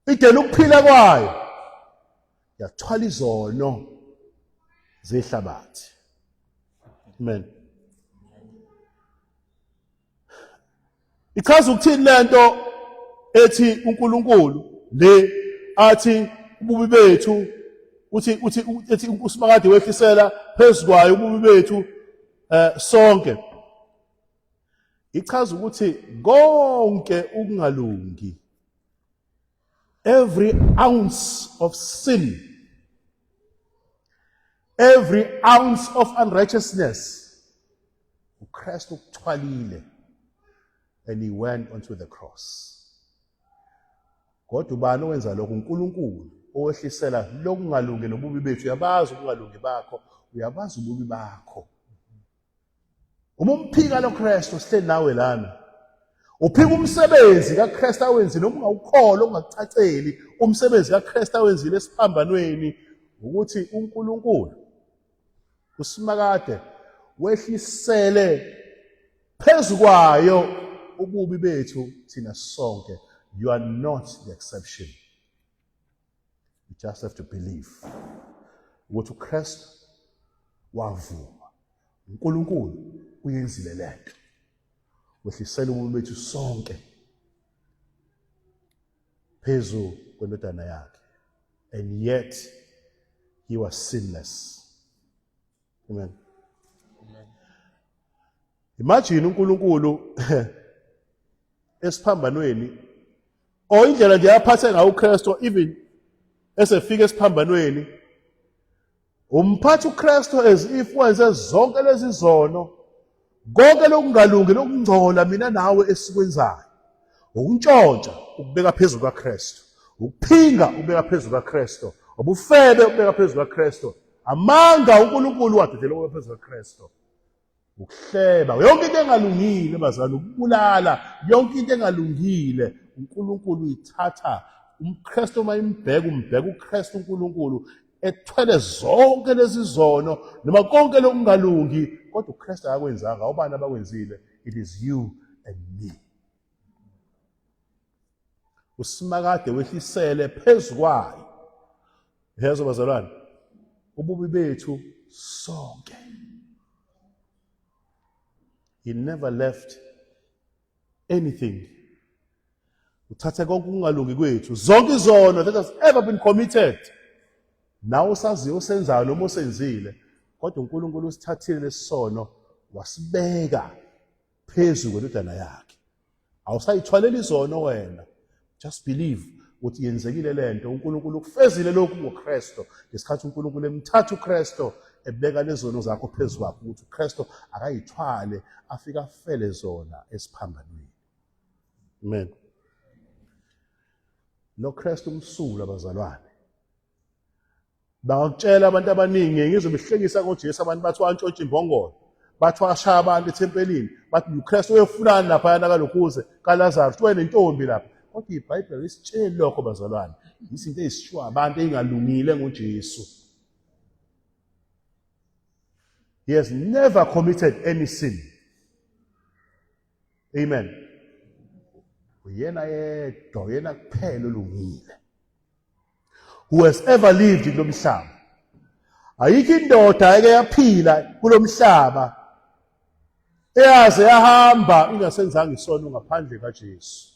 Idela ukuphila kwayo. Yathwala izono zehlabathi. Amen. Ichaza ukuthini lento ethi uNkulunkulu le athi ububi bethu uthi uthi ethi uSimakade wehlisela phezu kwayo ububi bethu sonke. Ichaza ukuthi konke ukungalungi, every ounce of sin, every ounce of unrighteousness, uKristu ukuthwalile and he went onto the cross. Kodwa ubani owenza lokho? uNkulunkulu owehlisela lokungalungi nobubi bethu. Uyabazi ukungalungi bakho, uyabazi ububi bakho. Uma umphika lo Kristu sihleli nawe lana, uphika umsebenzi kaKristu awenzile, uma ungawukholwa ungakucaceli umsebenzi kaKristu awenzile esiphambanweni, ukuthi uNkulunkulu uSimakade wehlisele phezu kwayo ububi bethu thina sonke. You are not the exception. You just have to believe ukuthi uKristu wavuma, uNkulunkulu uyenzile lento, wehlisela ububi bethu sonke phezu kwendodana yakhe, and yet he was sinless. Amen. Imagine uNkulunkulu esiphambanweni, or indlela nje yaphathe ngayo uKristu even esefika esiphambanweni, umphatha uKristu as if wenze zonke lezi zono, konke lokungalungi lokungcola mina nawe esikwenzayo, ukuntshontsha ukubeka phezu kukaKristu, ukuphinga ukubeka phezu kukaKristu, ubufebe ukubeka phezu kukaKristu, amanga uNkulunkulu wadedela ukubeka phezu kukaKristu, ukuhleba yonke into engalungile bazalwane, ukubulala yonke into engalungile uNkulunkulu uyithatha. UmKristu uma imbheka, umbheka uKristu uNkulunkulu ethwele zonke lezi zono noma konke lokungalungi, kodwa uKristu akakwenzanga. Ubani abakwenzile? It is you and me. Usimakade wehlisele phezu kwayo, yezwa bazalwane, ububi bethu sonke. He never left anything. Uthathe konke ukungalungi kwethu, zonke izono that has ever been committed, nawe usaziyo osenzayo noma osenzile, kodwa uNkulunkulu usithathile lesisono wasibeka phezu kwendodana yakhe. Awusayithwaleli izono wena, just believe ukuthi yenzekile lento, uNkulunkulu ukufezile lokhu ngoKristu. Ngesikhathi uNkulunkulu emthatha uKristu ebeka lezono zakho phezu kwakhe, ukuthi uKristu akayithwale afike afele zona esiphambanweni. Amen. Lo Kristu umsulwa bazalwane. Bangakutshela abantu abaningi, ngizwe behlekisa ngoJesu, abantu bathi wantshontsha imbongolo, bathi washaya abantu ethempelini, bathi uKristu uyofunani laphayana kalokhuze kaLazaru, kuthiwa nentombi lapha. Kodwa iBhayibheli lisitsheli lokho bazalwane, izinto ezishiwo abantu ey'ngalungile ngoJesu. He has never committed any sin. Amen. Uyena yedwa, uyena kuphela olungile. who has ever lived kulo mhlaba. Ayikho indoda eke yaphila kulo mhlaba eyaze yahamba ingasenzanga isono ngaphandle kaJesu.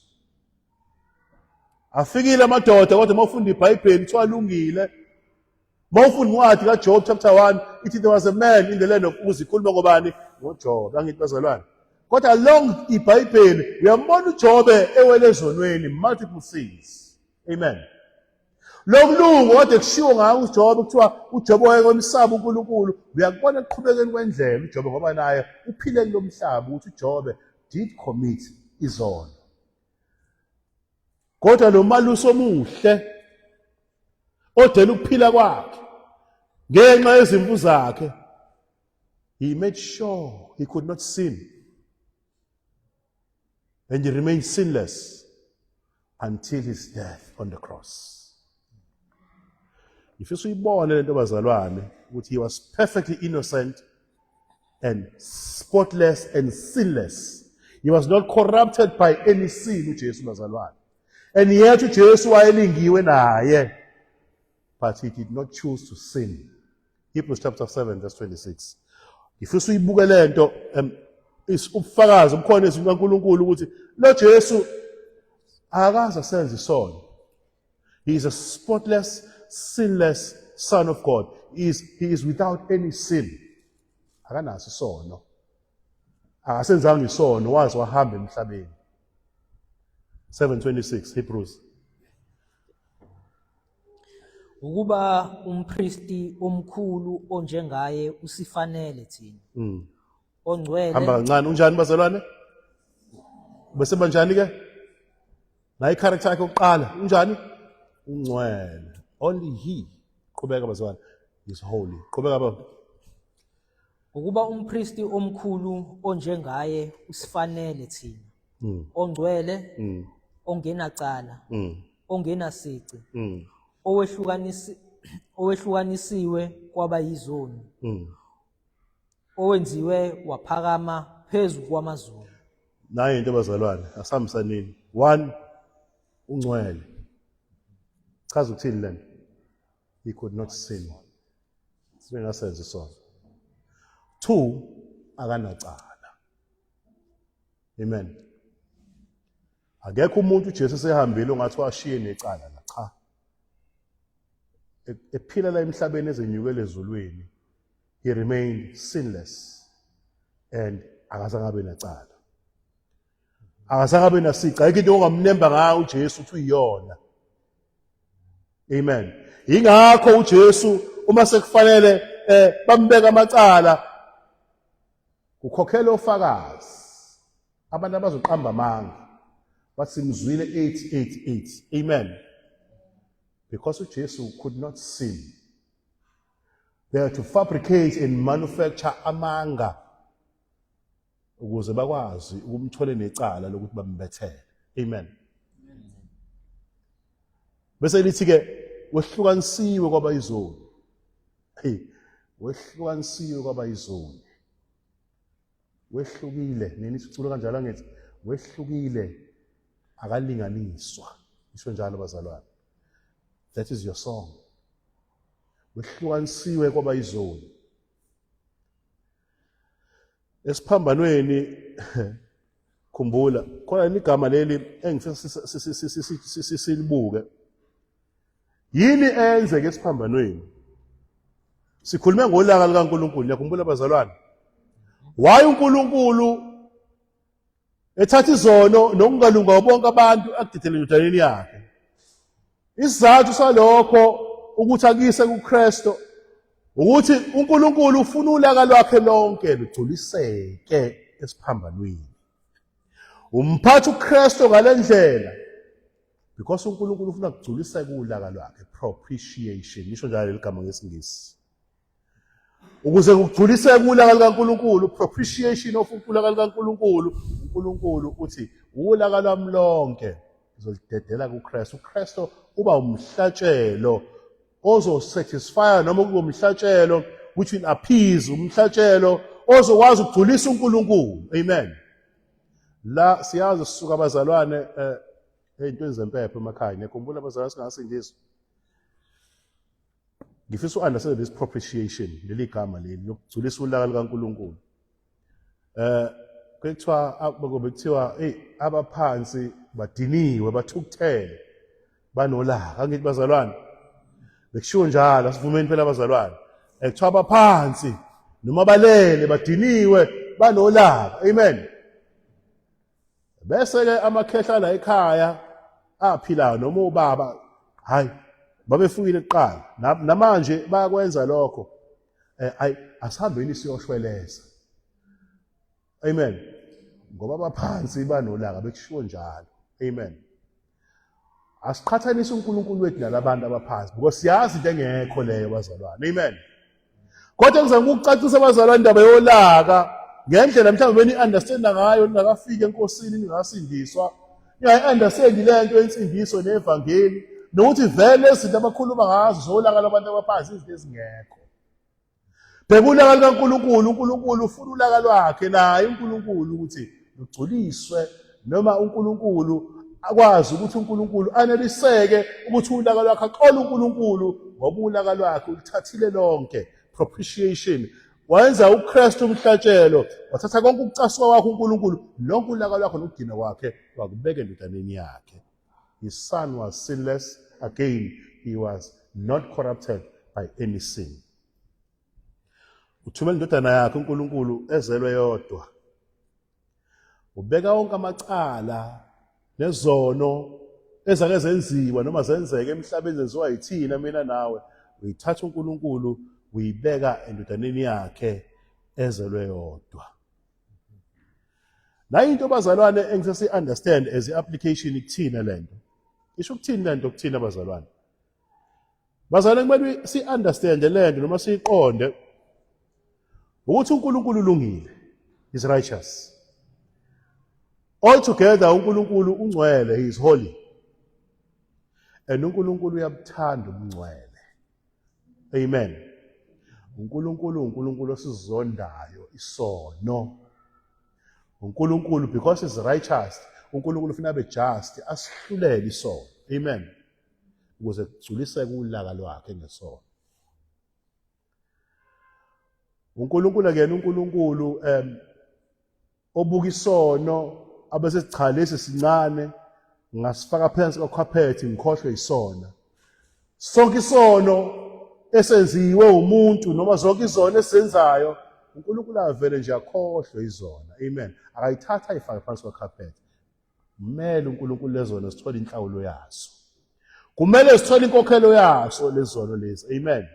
Afikile amadoda kodwa uma ufunda iBhayibheli kuthiwa lungile. Uma ufunda incwadi kaJob chapter 1 ithi there was a man in the land of Uz, ikhuluma ngobani? NgoJob. Angithi bazalwane. Kodwa along iBhayibheli uyambona uJobe ewele ezonweni multiple sins. Amen. Lokulunga kade kushiwo ngayo uJobe kuthiwa uJobe wayekwemsaba uNkulunkulu uyakubona ekuqhubekeni kwendlela uJobe ngoba naye uphile kulomhlaba ukuthi uJobe did commit izono. Kodwa lo malusi omuhle odela ukuphila kwakhe ngenxa yezimvu zakhe he made sure he could not sin and he remained sinless until his death on the cross. Ngifisa uyibone lento bazalwane ukuthi he was perfectly innocent and spotless and sinless. He was not corrupted by any sin uJesu bazalwane. And yet uJesu wayelingiwe naye but he did not choose to sin. Hebrews chapter 7 verse 26. Ngifisa uyibuke lento ubufakazi obukhona ezwini kaNkulunkulu ukuthi lo Jesu akaze asenze isono. He is a spotless, sinless son of God. He is without any sin. Akanaso isono. Akasenzanga isono waze wahamba emhlabeni. 726 Hebrews. Ukuba umpristi omkhulu onjengaye usifanele thina. Ongcwele. Hamba kancane unjani bazalwane? Bese banjani ke? Nayi character yakhe yokuqala unjani? Ungcwele. Only he. Qhubeka bazalwane. Is holy. Qhubeka baba. Ukuba umpristi omkhulu onjengaye usifanele thina. Ongcwele. Ongenacala. Ongenasici. Owehlukanisiwe kwaba yizoni. Owenziwe waphakama phezu kwamazulu. Nayi into bazalwane, asamsanini. One, ungcwele. Chaza ukuthini lento? He could not sin. Singasenza isono. Two, akanacala. Amen. Akekho umuntu uJesu esehambile ongathi washiye necala la cha. Ephila la emhlabeni ezenyukele ezulwini. He remained sinless and akazange abe nacala. Akazange abe nasici. Ayikho into ongamnemba ngayo uJesu uthi uyiyona. Amen. Ingakho uJesu uma sekufanele bambeka amacala kukhokhela ofakazi abantu abazoqamba amanga bathi simzwile 888. Amen. Because uJesu could not sin. They had to fabricate and manufacture amanga ukuze bakwazi ukumthole necala lokuthi bambethele. Amen. Bese lithi ke wehlukanisiwe kwaba izoni. Hey, wehlukanisiwe kwaba izoni. Wehlukile, nini siculo kanjalo angithi wehlukile akalinganiswa. Isho njalo bazalwane. That is your song. Wehlukanisiwe kwaba izoni. Esiphambanweni khumbula khona igama leli engifisa silibuke. Yini eyenzeke esiphambanweni? Sikhulume ngolaka likaNkulunkulu, niyakhumbula bazalwane? Why uNkulunkulu ethatha izono nokungalunga bonke abantu akudedele endodaneni yakhe? Isizathu salokho ukuthi akuyise kuKristu ukuthi uNkulunkulu ufuna ulaka lwakhe lonke lugculiseke esiphambanweni. Umphatha uKristu ngalendlela because uNkulunkulu ufuna kugculiseke ulaka lwakhe, propitiation, nisho njalo ligama ngesingisi. Ukuze kugculiseke ulaka likaNkulunkulu, propitiation of ulaka likaNkulunkulu, uNkulunkulu uthi ulaka lwami lonke ngizolidedela kuKristu. uKristu uba umhlatshelo ozosatisfya noma kube umhlatshelo which will appease, umhlatshelo ozokwazi ukugculisa uNkulunkulu. Amen. La siyazi sisuka abazalwane ey'ntweni zempepho emakhaya. Niyakhumbula abazalwane singasindiswa. Ngifisa u-understand this propitiation, leli gama leli lokugculisa ulaka likaNkulunkulu. Eh kuthiwa kuthiwa hey abaphansi badiniwe bathukuthele banolaka angithi bazalwane bekushiwo njalo asivumeni phela abazalwane eh, kuthiwa abaphansi noma balele badiniwe banolaka amen bese ke amakhehla la ekhaya aphilayo noma ubaba hayi babefuyile kuqala namanje bayakwenza lokho eh ayi asihambeni siyoshweleza amen ngoba abaphansi banolaka bekushiwo njalo amen asiqhathanise uNkulunkulu wethu nalabantu abaphansi because siyazi into engekho leyo bazalwane amen kodwa ngizama ukucacisa abazalwane indaba yolaka ngendlela mhlawumbe beni-understanda ngayo ningakafiki enkosini ningasindiswa ningayi-understandi le nto yensindiso nevangeli nokuthi vele izinto abakhuluma ngazo zolaka lwabantu abaphansi izinto ezingekho Bheka ulaka lukaNkulunkulu, uNkulunkulu ufuna ulaka lwakhe naye uNkulunkulu ukuthi lugculiswe noma uNkulunkulu akwazi ukuthi uNkulunkulu aneliseke ukuthi ulaka lwakhe axole uNkulunkulu ngoba ulaka lwakhe ulithathile lonke propitiation wayenza uKristu umhlatshelo wathatha konke ukucasuka kwakhe uNkulunkulu lonke ulaka lwakhe nokugcina kwakhe wakubeka endodaneni yakhe his son was sinless again he was not corrupted by any sin uthumela indodana yakhe uNkulunkulu ezelwe yodwa ubeka wonke amacala nezono ezake zenziwa noma zenzeke emhlabeni zenziwa yithina mina nawe uyithatha uNkulunkulu uyibeka endodaneni yakhe ezelwe yodwa Nayi into bazalwane engisesi understand as i-application kuthina lento. Isho ukuthini lento kuthina bazalwane? Bazalwane kumele si understand lento noma siyiqonde ukuthi uNkulunkulu ulungile is righteous. Altogether uNkulunkulu ungcwele he is holy. And uNkulunkulu uyabuthanda ubungcwele. Amen. uNkulunkulu uNkulunkulu osizondayo isono. uNkulunkulu because is righteous, uNkulunkulu ufuna abe just, asihlulele isono. Amen. Ukuze kugculiseke ulaka lwakhe ngesono. uNkulunkulu akuyena uNkulunkulu um obuka isono abese cha lesi sincane ngasifaka phansi kwakhwaphethi ngikhohlwe isona sonke isono esenziwe umuntu noma zonke izono esizenzayo uNkulunkulu avele nje akhohlwe izona amen akayithatha ayifake phansi kwakhaphethe kumele uNkulunkulu lezona sithole inhlawulo yaso kumele sithole inkokhelo yaso lezono lezi amen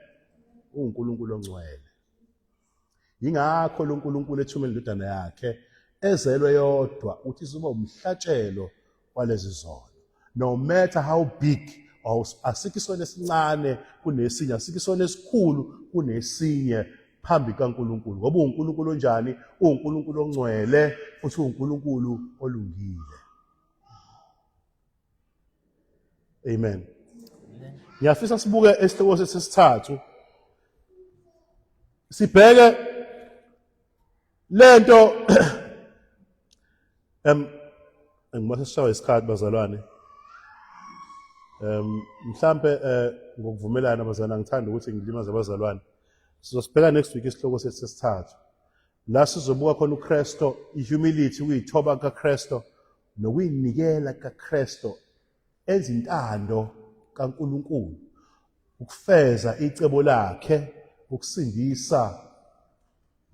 uNkulunkulu ongcwele Yingakho lo Nkulunkulu ethumela indodana yakhe ezelwe yodwa ukuthi izoba umhlatshelo walezi zono. No matter how big or asikho isono esincane kunesinye, asikho isono esikhulu kunesinye phambi kaNkulunkulu ngoba uNkulunkulu onjani? UNkulunkulu ongcwele futhi uNkulunkulu olungile. Amen. Ngiyafisa sibuke esihloko sesithathu. Sibheke lento em ngibona sishawa isikhathi bazalwane. Em mhlambe eh ngokuvumelana bazalwane ngithanda ukuthi ngilimaze abazalwane. Sizosibheka next week isihloko sethu sesithathu. La sizobuka khona uKristo, ihumility, ukuyithoba kaKristo nokuyinikela kaKristo enza intando kaNkulunkulu ukufeza icebo lakhe ukusindisa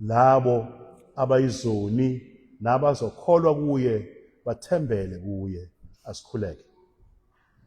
labo abayizoni nabazokholwa kuye bathembele kuye asikhuleke.